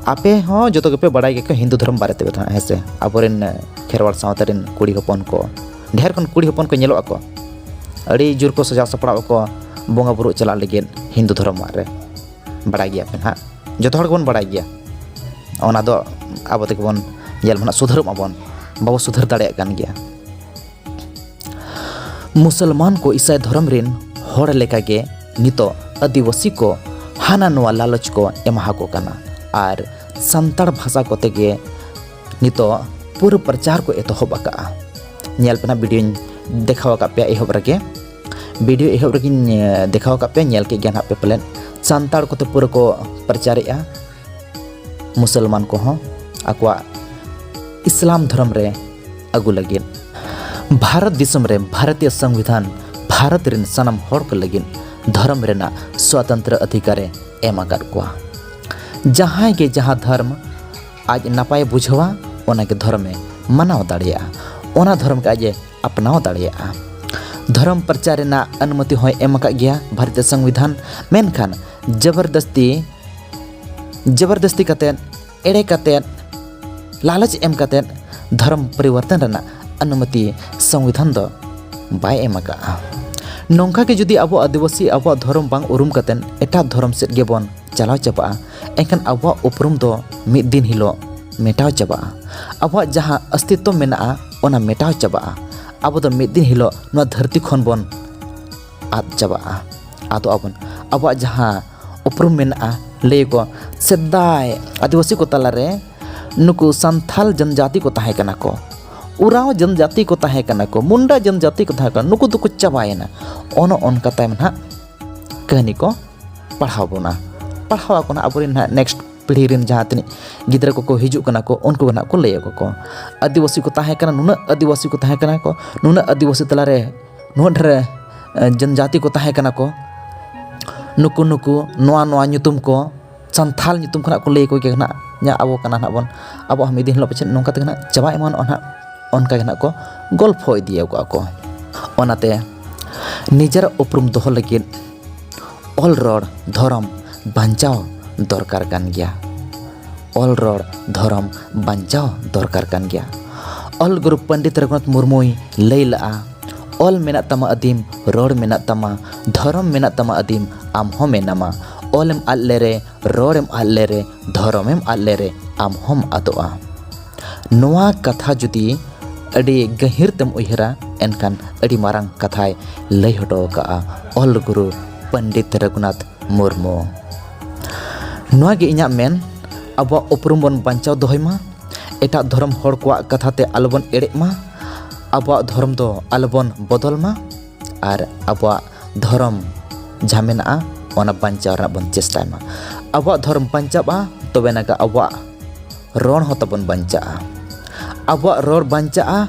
ᱟᱯᱮ ᱦᱚᱸ ᱡᱚᱛᱚ ᱜᱮᱯᱮ ᱵᱟᱲᱟᱭ ᱜᱮᱭᱟ ᱠᱚ ᱦᱤᱱᱫᱩ ᱫᱷᱚᱨᱚᱢ ᱵᱟᱨᱮ ᱛᱮ ᱫᱚ ᱦᱟᱸᱜ, ᱦᱮᱸ ᱥᱮ? ᱟᱵᱚᱨᱮᱱ ᱠᱷᱮᱨᱣᱟᱲ ᱥᱟᱶᱛᱟ ᱨᱮᱱ ᱠᱩᱲᱤ ᱦᱚᱯᱚᱱ ᱠᱚ, ᱰᱷᱮᱨ ᱠᱷᱚᱱ ᱠᱩᱲᱤ ᱦᱚᱯᱚᱱ ᱠᱚ ᱧᱮᱞᱚᱜ ᱟᱠᱚ, ᱟᱹᱰᱤ ᱡᱳᱨ ᱠᱚ ᱥᱟᱡᱟᱣ ᱥᱟᱯᱲᱟᱣ ᱟᱠᱚ ᱵᱚᱸᱜᱟ ᱵᱩᱨᱩ ᱪᱟᱞᱟᱜ ᱞᱟᱹᱜᱤᱫ ᱦᱤᱱᱫᱩ ᱫᱷᱚᱨᱚᱢ ᱚᱲᱟᱜ ᱨᱮ᱾ ᱵᱟᱲᱟᱭ ᱜᱮᱭᱟ ᱯᱮ ᱦᱟᱸᱜ, ᱡᱚᱛᱚ ᱦᱚᱲ ᱜᱮᱵᱚᱱ ᱵᱟᱲᱟᱭ ᱜᱮᱭᱟ᱾ ᱚᱱᱟ ᱫᱚ ᱟᱵᱚ ᱛᱮᱜᱮ ᱵᱚᱱ ᱧᱮᱞ ᱢᱟ ᱦᱟᱸᱜ, ᱥᱩᱫᱷᱟᱹᱨᱚᱜ ᱢᱟᱵᱚᱱ, ᱵᱟᱵᱚ ᱥᱩᱫᱷᱟᱹᱨ ᱫᱟᱲᱮᱭᱟᱜ ᱠᱟᱱ ᱜᱮᱭᱟ᱾ ᱢᱩᱥᱚᱞᱢᱟᱱ ᱠᱚ ᱤᱥᱟᱭ ᱫᱷᱚᱨᱚᱢ ᱨᱮᱱ ᱦᱚᱲ ᱞᱮᱠᱟᱜᱮ ᱱᱤᱛᱚᱜ ᱟᱹᱫᱤᱵᱟᱹᱥᱤ ᱠᱚ ᱦᱟᱱᱟ ᱱᱚᱣᱟ ᱞᱟᱞᱚᱪ ᱠᱚ ᱮᱢᱟᱦᱟᱠᱚ ᱠᱟᱱᱟ ᱟᱨ ᱥᱟᱱᱛᱟᱲ ᱵᱷᱟᱥᱟ ᱠᱚᱛᱮ ᱜᱮ ᱱᱤᱛᱚᱜ ᱯᱩᱨᱟᱹ ᱯᱨᱚᱪᱟᱨ ᱠᱚ ᱮᱛᱚᱦᱚᱵ ᱟᱠᱟᱫᱼᱟ᱾ ᱧᱮᱞ ᱯᱮ ᱱᱟᱜ, ᱵᱷᱤᱰᱤᱭᱳᱧ ᱫᱮᱠᱷᱟᱣ ᱟᱠᱟᱫ ᱯᱮᱭᱟ ᱮᱦᱚᱵ ᱨᱮᱜᱮ, ᱵᱷᱤᱰᱤᱭᱳ ᱮᱦᱚᱵ ᱨᱮᱜᱮᱧ ᱫᱮᱠᱷᱟᱣ ᱟᱠᱟᱫ ᱯᱮᱭᱟ, ᱧᱮᱞ ᱠᱮᱫ ᱜᱮᱭᱟ ᱱᱟᱜ ᱯᱮ ᱯᱟᱞᱮᱱ᱾ ᱥᱟᱱᱛᱟᱲ ᱠᱚᱛᱮ ᱯᱩᱨᱟᱹ ᱠᱚ ᱯᱨᱚᱪᱟᱨᱮᱫᱼᱟ ᱢᱩᱥᱚᱞᱢᱟᱱ ᱠᱚᱦᱚᱸ ᱟᱠᱚᱣᱟᱜ ᱤᱥᱞᱟᱢ ᱫᱷᱚᱨᱚᱢ ᱨᱮ ᱟᱹᱜᱩ ᱞᱟᱹᱜᱤᱫ᱾ ᱵᱷᱟᱨᱚᱛ ᱫᱤᱥᱚᱢ ᱨᱮ ᱵᱷᱟᱨᱚᱛᱤᱭᱚ ᱥᱚᱝᱵᱤᱫᱷᱟᱱ ᱵᱷᱟᱨᱚᱛ ᱨᱮᱱ ᱥᱟᱱᱟᱢ ᱦᱚᱲ ᱠᱚ ᱞᱟᱹᱜᱤᱫ ᱫᱷᱚᱨᱚᱢ ᱨᱮᱱᱟᱜ ᱥᱣᱟᱛᱚᱱᱛᱨᱚ ᱚᱫᱷᱤᱠᱟᱨ ᱮ ᱮᱢ ᱟᱠᱟᱫ ᱠᱚᱣᱟ᱾ ᱡᱟᱦᱟᱸᱭ ᱜᱮ ᱡᱟᱦᱟᱸ ᱫᱷᱚᱨᱢ ᱟᱡ ᱱᱟᱯᱟᱭ ᱵᱩᱡᱷᱟᱹᱣᱟ, ᱚᱱᱟᱜᱮ ᱫᱷᱚᱨᱚᱢᱮ ᱢᱟᱱᱟᱣ ᱫᱟᱲᱮᱭᱟᱜᱼᱟ, ᱚᱱᱟ ᱫᱷᱚᱨᱚᱢ ᱜᱮ ᱟᱡ ᱮ ᱟᱯᱱᱟᱣ ᱫᱟᱲᱮᱭᱟᱜᱼᱟ᱾ ᱫᱷᱚᱨᱚᱢ ᱯᱨᱚᱪᱟᱨ ᱨᱮᱱᱟᱜ ᱚᱱᱩᱢᱚᱛᱤ ᱦᱚᱸᱭ ᱮᱢ ᱟᱠᱟᱫ ᱜᱮᱭᱟ ᱵᱷᱟᱨᱚᱛᱤᱭᱚ ᱥᱚᱝᱵᱤᱫᱷᱟᱱ, ᱢᱮᱱᱠᱷᱟᱱ ᱡᱚᱵᱚᱨᱫᱚᱥᱛᱤ ᱡᱚᱵᱚᱨᱫᱚᱥᱛᱤ ᱠᱟᱛᱮᱫ, ᱮᱲᱮ ᱠᱟᱛᱮᱫ, ᱞᱟᱞᱚᱪ ᱮᱢ ᱠᱟᱛᱮᱫ ᱫᱷᱚᱨᱚᱢ ᱯᱚᱨᱤᱵᱚᱨᱛᱚᱱ ᱨᱮᱱᱟᱜ ᱚᱱᱩᱢᱚᱛᱤ ᱥᱚᱝᱵᱤᱫᱷᱟᱱ ᱫᱚ ᱵᱟᱭ ᱮᱢ ᱟᱠᱟᱫᱼᱟ᱾ ᱱᱚᱝᱠᱟ ᱜᱮ ᱡᱩᱫᱤ ᱟᱵᱚ ᱟᱹᱫᱤᱵᱟᱹᱥᱤ ᱟᱵᱚᱣᱟᱜ ᱫᱷᱚᱨᱚᱢ ᱵᱟᱝ ᱩᱨᱩᱢ ᱠᱟᱛᱮᱫ ᱮᱴᱟᱜ ᱫᱷᱚᱨᱚᱢ ᱥᱮᱫ ᱜᱮᱵᱚᱱ ᱪᱟᱞᱟᱣ ᱪᱟᱵᱟᱜᱼᱟ, ᱮᱱᱠᱷᱟᱱ ᱟᱵᱚᱣᱟᱜ ᱩᱯᱨᱩᱢ ᱫᱚ ᱢᱤᱫ ᱫᱤᱱ ᱦᱤᱞᱳᱜ ᱢᱮᱴᱟᱣ ᱪᱟᱵᱟᱜᱼᱟ᱾ ᱟᱵᱚᱣᱟᱜ ᱡᱟᱦᱟᱸ ᱚᱥᱛᱤᱛᱛᱚ ᱢᱮᱱᱟᱜᱼᱟ, ᱚᱱᱟ ᱢᱮᱴᱟᱣ ᱪᱟᱵᱟᱜᱼᱟ᱾ ᱟᱵᱚ ᱫᱚ ᱢᱤᱫ ᱫᱤᱱ ᱦᱤᱞᱳᱜ ᱱᱚᱣᱟ ᱫᱷᱟᱹᱨᱛᱤ ᱠᱷᱚᱱ ᱵᱚᱱ ᱟᱫ ᱪᱟᱵᱟᱜᱼᱟ, ᱟᱫᱚᱜ ᱟᱵᱚᱱ᱾ ᱟᱵᱚᱣᱟᱜ ᱡᱟᱦᱟᱸ ᱩᱯᱨᱩᱢ ᱢᱮᱱᱟᱜᱼᱟ, ᱞᱟᱹᱭᱟᱠᱚ ᱥᱮᱫᱟᱭ ᱟᱹᱫᱤᱵᱟᱹᱥᱤ ᱠᱚ ᱛᱟᱞᱟᱨᱮ ᱱᱩᱠᱩ ᱥᱟᱱᱛᱷᱟᱞ ᱡᱚᱱᱡᱟᱛᱤ ᱠᱚ ᱛᱟᱦᱮᱸ ᱠᱟᱱᱟ ᱠᱚ, ᱩᱨᱟᱣ ᱡᱚᱱᱡᱟᱛᱤ ᱠᱚ ᱛᱟᱦᱮᱸ ᱠᱟᱱᱟ ᱠᱚ, ᱢᱩᱱᱰᱟ ᱡᱚᱱᱡᱟᱛᱤ ᱠᱚ ᱛᱟᱦᱮᱸ ᱠᱟᱱᱟ, ᱱᱩᱠᱩ ᱫᱚᱠᱚ ᱪᱟᱵᱟᱭᱮᱱᱟ᱾ ᱚᱱᱚ ᱚᱱᱠᱟ ᱛᱟᱭᱚᱢ ᱱᱟᱦᱟᱜ ᱠᱟᱹᱦᱱᱤ ᱠᱚ ᱯᱟᱲᱦᱟᱣ ᱵᱚᱱᱟ, ᱯᱟᱲᱦᱟᱣ ᱟᱠᱚ ᱱᱟᱦᱟᱜ ᱟᱵᱚᱨᱮᱱ ᱱᱟᱦᱟᱜ next ᱯᱤᱲᱦᱤ ᱨᱮᱱ ᱡᱟᱦᱟᱸ ᱛᱤᱱᱟᱹᱜ ᱜᱤᱫᱽᱨᱟᱹ ᱠᱚᱠᱚ ᱦᱤᱡᱩᱜ ᱠᱟᱱᱟ ᱠᱚ, ᱩᱱᱠᱩ ᱱᱟᱦᱟᱜ ᱠᱚ ᱞᱟᱹᱭ ᱟᱠᱚ ᱠᱚ, ᱟᱹᱫᱤᱵᱟᱹᱥᱤ ᱠᱚ ᱛᱟᱦᱮᱸ ᱠᱟᱱᱟ, ᱱᱩᱱᱟᱹᱜ ᱟᱹᱫᱤᱵᱟᱹᱥᱤ ᱠᱚ ᱛᱟᱦᱮᱸ ᱠᱟᱱᱟ ᱠᱚ, ᱱᱩᱱᱟᱹᱜ ᱟᱹᱫᱤᱵᱟᱹᱥᱤ ᱛᱟᱞᱟᱨᱮ ᱱᱩᱱᱟᱹᱜ ᱰᱷᱮᱨ ᱮ, ᱡᱚᱱᱡᱟᱛᱤ ᱠᱚ ᱛᱟᱦᱮᱸ ᱠᱟᱱᱟ ᱠᱚ, ᱱᱩᱠᱩ ᱱᱩᱠᱩ ᱱᱚᱣᱟ ᱱᱚᱣᱟ ᱧᱩᱛᱩᱢ ᱠᱚ, ᱥᱟᱱᱛᱷᱟᱞ ᱧᱩᱛᱩᱢ ᱠᱷᱚᱱᱟᱜ ᱠᱚ ᱞᱟᱹᱭ ᱟᱠᱚ ᱜᱮᱭᱟ ᱱᱟᱦᱟᱜ, ᱡᱟᱦᱟᱸ ᱟᱵᱚ ᱠᱟᱱᱟ ᱱᱟᱦᱟᱜ ᱵᱚᱱ, ᱟᱵᱚᱣᱟᱜ ᱦᱚᱸ ᱢᱤᱫ ᱫᱤᱱ ᱦᱤᱞᱳᱜ ᱯᱟᱪᱮᱫ ᱱᱚᱝᱠᱟ ᱛᱮᱜᱮ ᱱᱟᱦᱟᱜ ᱪᱟᱵᱟ ᱮᱢᱟᱱᱚᱜᱼᱟ ᱱᱟᱦᱟᱜ, ᱚᱱᱠᱟ ᱜᱮ ᱱᱟᱦᱟᱜ ᱠᱚ ᱜᱚᱞᱯᱷᱚ ᱤᱫᱤᱭᱟᱠᱚᱣᱟ ᱠᱚ᱾ ᱚᱱᱟᱛᱮ ᱱᱤᱡᱮᱨᱟᱜ ᱩᱯᱨᱩᱢ ᱫᱚᱦᱚ ᱞᱟᱹᱜᱤᱫ ᱚᱞ ᱨᱚᱲ ᱫᱷᱚᱨᱚᱢ ᱵᱟᱧᱪᱟᱣ ᱫᱚᱨᱠᱟᱨ ᱠᱟᱱ ᱜᱮᱭᱟ᱾ ᱚᱞ ᱨᱚᱲ ᱫᱷᱚᱨᱚᱢ ᱵᱟᱧᱪᱟᱣ ᱫᱚᱨᱠᱟᱨ ᱠᱟᱱ ᱜᱮᱭᱟ᱾ ᱚᱞ ᱜᱩᱨᱩ ᱯᱚᱱᱰᱤᱛ ᱨᱚᱜᱷᱩᱱᱟᱛᱷ ᱢᱩᱨᱢᱩᱭ ᱞᱟᱹᱭ ᱞᱟᱜᱼᱟ, "ᱚᱞ ᱢᱮᱱᱟᱜ ᱛᱟᱢᱟ ᱟᱹᱫᱤᱢ, ᱨᱚᱲ ᱢᱮᱱᱟᱜ ᱛᱟᱢᱟ, ᱫᱷᱚᱨᱚᱢ ᱢᱮᱱᱟᱜ ᱛᱟᱢᱟ ᱟᱹᱫᱤᱢ, ᱟᱢ ᱦᱚᱸ ᱢᱮᱱᱟᱢᱟ᱾ ᱚᱞᱮᱢ ᱟᱫ ᱞᱮᱨᱮ, ᱨᱚᱲᱮᱢ ᱟᱫ ᱞᱮᱨᱮ, ᱫᱷᱚᱨᱚᱢᱮᱢ ᱟᱫ ᱞᱮᱨᱮ, ᱟᱢ ᱦᱚᱸᱢ ᱟᱫᱚᱜᱼᱟ᱾" ᱱᱚᱣᱟ ᱠᱟᱛᱷᱟ ᱡᱩᱫᱤ ᱟᱹᱰᱤ ᱜᱟᱹᱦᱤᱨ ᱛᱮᱢ ᱩᱭᱦᱟᱹᱨᱟ, ᱮᱱᱠᱷᱟᱱ ᱟᱹᱰᱤ ᱢᱟᱨᱟᱝ ᱠᱟᱛᱷᱟᱭ ᱞᱟᱹᱭ ᱦᱚᱴᱚ ᱟᱠᱟᱫᱼᱟ ᱚᱞ ᱜᱩᱨᱩ ᱯᱚᱱᱰᱤᱛ ᱨᱚᱜᱷᱩᱱᱟᱛᱷ ᱢᱩᱨᱢᱩ᱾ ᱱᱚᱣᱟ ᱜᱮ ᱤᱧᱟᱹᱜ ᱢᱮᱱ, ᱟᱵᱚᱣᱟᱜ ᱩᱯᱨᱩᱢ ᱵᱚᱱ ᱵᱟᱧᱪᱟᱣ ᱫᱚᱦᱚᱭ ᱢᱟ, ᱮᱴᱟᱜ ᱫᱷᱚᱨᱚᱢ ᱦᱚᱲ ᱠᱚᱣᱟᱜ ᱠᱟᱛᱷᱟ ᱛᱮ ᱟᱞᱚᱵᱚᱱ ᱮᱲᱮᱜ ᱢᱟ, ᱟᱵᱚᱣᱟᱜ ᱫᱷᱚᱨᱚᱢ ᱫᱚ ᱟᱞᱚᱵᱚᱱ ᱵᱚᱫᱚᱞ ᱢᱟ, ᱟᱨ ᱟᱵᱚᱣᱟᱜ ᱫᱷᱚᱨᱚᱢ ᱡᱟᱦᱟᱸ ᱢᱮᱱᱟᱜᱼᱟ, ᱚᱱᱟ ᱵᱟᱧᱪᱟᱣ ᱨᱮᱱᱟᱜ ᱵᱚᱱ ᱪᱮᱥᱴᱟᱭ ᱢᱟ᱾ ᱟᱵᱚᱣᱟᱜ ᱫᱷᱚᱨᱚᱢ ᱵᱟᱧᱪᱟᱜᱼᱟ, ᱛᱚᱵᱮ ᱮᱱᱟᱜ ᱜᱮ ᱟᱵᱚᱣᱟᱜ ᱨᱚᱲ ᱦᱚᱸ ᱛᱟᱵᱚᱱ ᱵᱟᱧᱪᱟᱜᱼᱟ᱾ ᱟᱵᱚᱣᱟᱜ ᱨᱚᱲ ᱵᱟᱧᱪᱟᱜᱼᱟ,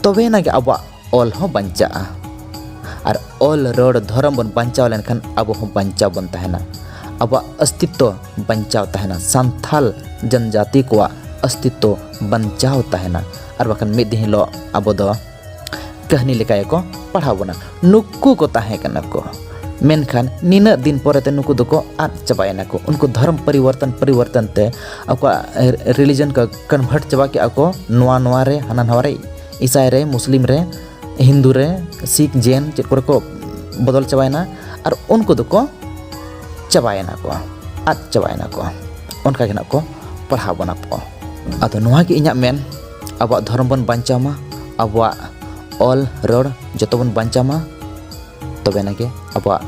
ᱛᱚᱵᱮ ᱮᱱᱟᱜ ᱜᱮ ᱟᱵᱚᱣᱟᱜ ᱚᱞ ᱦᱚᱸ ᱵᱟᱧᱪᱟᱜᱼᱟ᱾ ᱟᱨ ᱚᱞ, ᱨᱚᱲ, ᱫᱷᱚᱨᱚᱢ ᱵᱚᱱ ᱵᱟᱧᱪᱟᱣ ᱞᱮᱱᱠᱷᱟᱱ ᱟᱵᱚ ᱦᱚᱸ ᱵᱟᱧᱪᱟᱣ ᱵᱚᱱ ᱛᱟᱦᱮᱱᱟ᱾ ᱟᱵᱚᱣᱟᱜ ᱚᱥᱛᱤᱛᱛᱚ ᱵᱟᱧᱪᱟᱣ ᱛᱟᱦᱮᱱᱟ, ᱥᱟᱱᱛᱷᱟᱞ ᱡᱚᱱᱡᱟᱛᱤ ᱠᱚᱣᱟᱜ ᱚᱥᱛᱤᱛᱛᱚ ᱵᱟᱧᱪᱟᱣ ᱛᱟᱦᱮᱱᱟ᱾ ᱟᱨ ᱵᱟᱠᱷᱟᱱ ᱢᱤᱫ ᱫᱤᱱ ᱦᱤᱞᱳᱜ ᱟᱵᱚ ᱫᱚ ᱠᱟᱹᱦᱱᱤ ᱞᱮᱠᱟ ᱜᱮᱠᱚ ᱯᱟᱲᱦᱟᱣ ᱵᱚᱱᱟ, "ᱱᱩᱠᱩ ᱠᱚ ᱛᱟᱦᱮᱸ ᱠᱟᱱᱟ ᱠᱚ, ᱢᱮᱱᱠᱷᱟᱱ ᱱᱤᱱᱟᱹᱜ ᱫᱤᱱ ᱯᱚᱨᱮ ᱛᱮ ᱱᱩᱠᱩ ᱫᱚᱠᱚ ᱟᱫ ᱪᱟᱵᱟᱭᱮᱱᱟ ᱠᱚ᱾" ᱩᱱᱠᱩ ᱫᱷᱚᱨᱚᱢ ᱯᱚᱨᱤᱵᱚᱨᱛᱚᱱ, ᱯᱚᱨᱤᱵᱚᱨᱛᱚᱱ ᱛᱮ ᱟᱠᱚᱣᱟᱜ religion ᱠᱚ convert ᱪᱟᱵᱟ ᱠᱮᱜᱼᱟ ᱠᱚ, ᱱᱚᱣᱟ ᱱᱚᱣᱟ ᱨᱮ, ᱦᱟᱱᱟ ᱱᱟᱣᱟ ᱨᱮ, ᱤᱥᱟᱭ ᱨᱮ, ᱢᱩᱥᱞᱤᱢ ᱨᱮ, ᱦᱤᱱᱫᱩ ᱨᱮ, ᱥᱤᱠᱷ, ᱡᱮᱱ, ᱪᱮᱫ ᱠᱚᱨᱮ ᱠᱚ ᱵᱚᱫᱚᱞ ᱪᱟᱵᱟᱭᱮᱱᱟ, ᱟᱨ ᱩᱱᱠᱩ ᱫᱚᱠᱚ ᱪᱟᱵᱟᱭᱮᱱᱟ ᱠᱚ, ᱟᱫ ᱪᱟᱵᱟᱭᱮᱱᱟ ᱠᱚ, ᱚᱱᱠᱟ ᱜᱮ ᱱᱟᱜ ᱠᱚ ᱯᱟᱲᱦᱟᱣ ᱵᱚᱱᱟ ᱠᱚ᱾ ᱟᱫᱚ ᱱᱚᱣᱟ ᱜᱮ ᱤᱧᱟᱹᱜ ᱢᱮᱱ, ᱟᱵᱚᱣᱟᱜ ᱫᱷᱚᱨᱚᱢ ᱵᱚᱱ ᱵᱟᱧᱪᱟᱣ ᱢᱟ, ᱟᱵᱚᱣᱟᱜ ᱚᱞ ᱨᱚᱲ ᱡᱚᱛᱚ ᱵᱚᱱ ᱵᱟᱧᱪᱟᱣ ᱢᱟ, ᱛᱚᱵᱮ ᱮᱱᱟᱜᱮ ᱟᱵᱚᱣᱟᱜ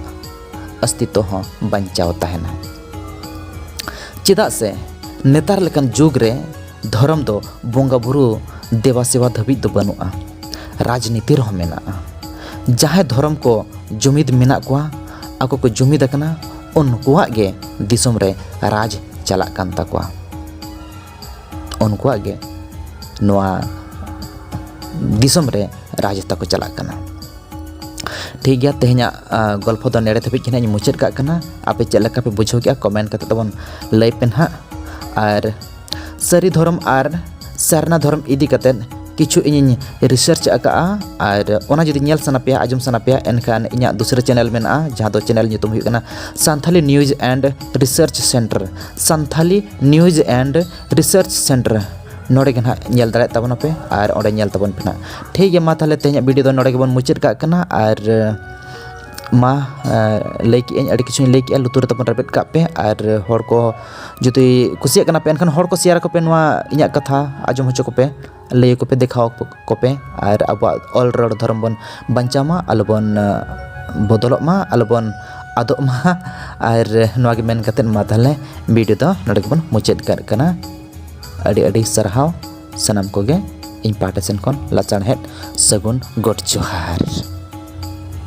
ᱚᱥᱛᱤᱛᱛᱚ ᱦᱚᱸ ᱵᱟᱧᱪᱟᱣ ᱛᱟᱦᱮᱱᱟ᱾ ᱪᱮᱫᱟᱜ ᱥᱮ ᱱᱮᱛᱟᱨ ᱞᱮᱠᱟᱱ ᱡᱩᱜᱽ ᱨᱮ ᱫᱷᱚᱨᱚᱢ ᱫᱚ ᱵᱚᱸᱜᱟ ᱵᱩᱨᱩ ᱫᱮᱵᱟ ᱥᱮᱵᱟ ᱫᱷᱟᱹᱵᱤᱡ ᱫᱚ ᱵᱟᱹᱱᱩᱜᱼᱟ, ᱨᱟᱡᱽᱱᱤᱛᱤ ᱨᱮᱦᱚᱸ ᱢᱮᱱᱟᱜᱼᱟ᱾ ᱡᱟᱦᱟᱸᱭ ᱫᱷᱚᱨᱚᱢ ᱠᱚ ᱡᱩᱢᱤᱫ ᱢᱮᱱᱟᱜ ᱠᱚᱣᱟ, ᱠᱚᱠᱚ ᱡᱩᱢᱤᱫ ᱟᱠᱟᱱᱟ, ᱩᱱᱠᱩᱣᱟᱜ ᱜᱮ ᱫᱤᱥᱚᱢ ᱨᱮ ᱨᱟᱡᱽ ᱪᱟᱞᱟᱜ ᱠᱟᱱ ᱛᱟᱠᱚᱣᱟ᱾ ᱩᱱᱠᱩᱣᱟᱜ ᱜᱮ ᱱᱚᱣᱟ ᱫᱤᱥᱚᱢ ᱨᱮ ᱨᱟᱡᱽ ᱛᱟᱠᱚ ᱪᱟᱞᱟᱜ ᱠᱟᱱᱟ᱾ ᱴᱷᱤᱠ ᱜᱮᱭᱟ, ᱛᱮᱦᱮᱧᱟᱜ, ᱟ, ᱜᱚᱞᱯᱷᱚ ᱫᱚ ᱱᱮᱰᱮ ᱫᱷᱟᱹᱵᱤᱡ ᱜᱮ ᱱᱟᱦᱟᱜ ᱤᱧ ᱢᱩᱪᱟᱹᱫ ᱠᱟᱜ ᱠᱟᱱᱟ᱾ ᱟᱯᱮ ᱪᱮᱫ ᱞᱮᱠᱟ ᱯᱮ ᱵᱩᱡᱷᱟᱹᱣ ᱠᱮᱜᱼᱟ, comment ᱠᱟᱛᱮ ᱛᱟᱵᱚᱱ ᱞᱟᱹᱭ ᱯᱮ ᱱᱟᱦᱟᱜ᱾ ᱟᱨ ᱥᱟᱹᱨᱤ ᱫᱷᱚᱨᱚᱢ ᱟᱨ ᱥᱟᱨᱱᱟ ᱫᱷᱚᱨᱚᱢ ᱤᱫᱤ ᱠᱟᱛᱮᱫ ᱠᱤᱪᱷᱩ ᱤᱧᱤᱧ research ᱟᱠᱟᱫᱼᱟ, ᱟᱨ ᱚᱱᱟ ᱡᱩᱫᱤ ᱧᱮᱞ ᱥᱟᱱᱟ ᱯᱮᱭᱟ, ᱟᱸᱡᱚᱢ ᱥᱟᱱᱟ ᱯᱮᱭᱟ, ᱮᱱᱠᱷᱟᱱ ᱤᱧᱟᱹᱜ ᱫᱩᱥᱨᱟᱹ channel ᱢᱮᱱᱟᱜᱼᱟ, ᱡᱟᱦᱟᱸ ᱫᱚ channel ᱧᱩᱛᱩᱢ ᱦᱩᱭᱩᱜ ᱠᱟᱱᱟ Santhali News and Research Centre, Santhali News and Research Centre᱾ ᱱᱚᱰᱮ ᱜᱮ ᱱᱟᱦᱟᱜ ᱧᱮᱞ ᱫᱟᱲᱮᱭᱟᱜ ᱛᱟᱵᱚᱱᱟᱯᱮ ᱟᱨ ᱚᱸᱰᱮ ᱧᱮᱞ ᱛᱟᱵᱚᱱ ᱯᱮ ᱱᱟᱦᱟᱜ᱾ ᱴᱷᱤᱠ ᱜᱮᱭᱟ, ᱢᱟ ᱛᱟᱦᱚᱞᱮ ᱛᱮᱦᱮᱧᱟᱜ video ᱫᱚ ᱱᱚᱰᱮ ᱜᱮᱵᱚᱱ ᱢᱩᱪᱟᱹᱫ ᱠᱟᱜ ᱠᱟᱱᱟ᱾ ᱟᱨ ᱢᱟ, ᱮ, ᱞᱟᱹᱭ ᱠᱮᱜᱼᱟᱹᱧ, ᱟᱹᱰᱤ ᱠᱤᱪᱷᱩᱧ ᱞᱟᱹᱭ ᱠᱮᱜᱼᱟ, ᱞᱩᱛᱩᱨ ᱨᱮ ᱛᱟᱵᱚᱱ ᱨᱮᱵᱮᱫ ᱠᱟᱜ ᱯᱮ᱾ ᱟᱨ ᱦᱚᱲ ᱠᱚ ᱡᱩᱫᱤ ᱠᱩᱥᱤᱭᱟᱜ ᱠᱟᱱᱟ ᱯᱮ, ᱮᱱᱠᱷᱟᱱ ᱦᱚᱲ ᱠᱚ share ᱟᱠᱚ ᱯᱮ, ᱱᱚᱣᱟ ᱤᱧᱟᱹᱜ ᱠᱟᱛᱷᱟ ᱟᱸᱡᱚᱢ ᱦᱚᱪᱚ ᱠᱚᱯᱮ, ᱞᱟᱹᱭ ᱟᱠᱚ ᱯᱮ, ᱫᱮᱠᱷᱟᱣ ᱠᱚᱯᱮ᱾ ᱟᱨ ᱟᱵᱚᱣᱟᱜ ᱚᱞ ᱨᱚᱲ ᱫᱷᱚᱨᱚᱢ ᱵᱚᱱ ᱵᱟᱧᱪᱟᱣ ᱢᱟ, ᱟᱞᱚᱵᱚᱱ, ᱮ, ᱵᱚᱫᱚᱞᱚᱜ ᱢᱟ, ᱟᱞᱚᱵᱚᱱ ᱟᱫᱚᱜ ᱢᱟ᱾ ᱟᱨ ᱱᱚᱣᱟ ᱜᱮ ᱢᱮᱱ ᱠᱟᱛᱮᱫ ᱢᱟ ᱛᱟᱦᱚᱞᱮ video ᱫᱚ ᱱᱚᱰᱮ ᱜᱮᱵᱚᱱ ᱢᱩᱪᱟᱹᱫ ᱠᱟᱜ ᱠᱟᱱᱟ᱾ ᱟᱹᱰᱤ ᱟᱹᱰᱤ ᱥᱟᱨᱦᱟᱣ ᱥᱟᱱᱟᱢ ᱠᱚᱜᱮ ᱤᱧ ᱯᱟᱦᱴᱟ ᱥᱮᱱ ᱠᱷᱚᱱ ᱞᱟᱥᱟᱲᱦᱮᱫ ᱥᱟᱹᱜᱩᱱ ᱜᱚᱰ ᱡᱚᱦᱟᱨ᱾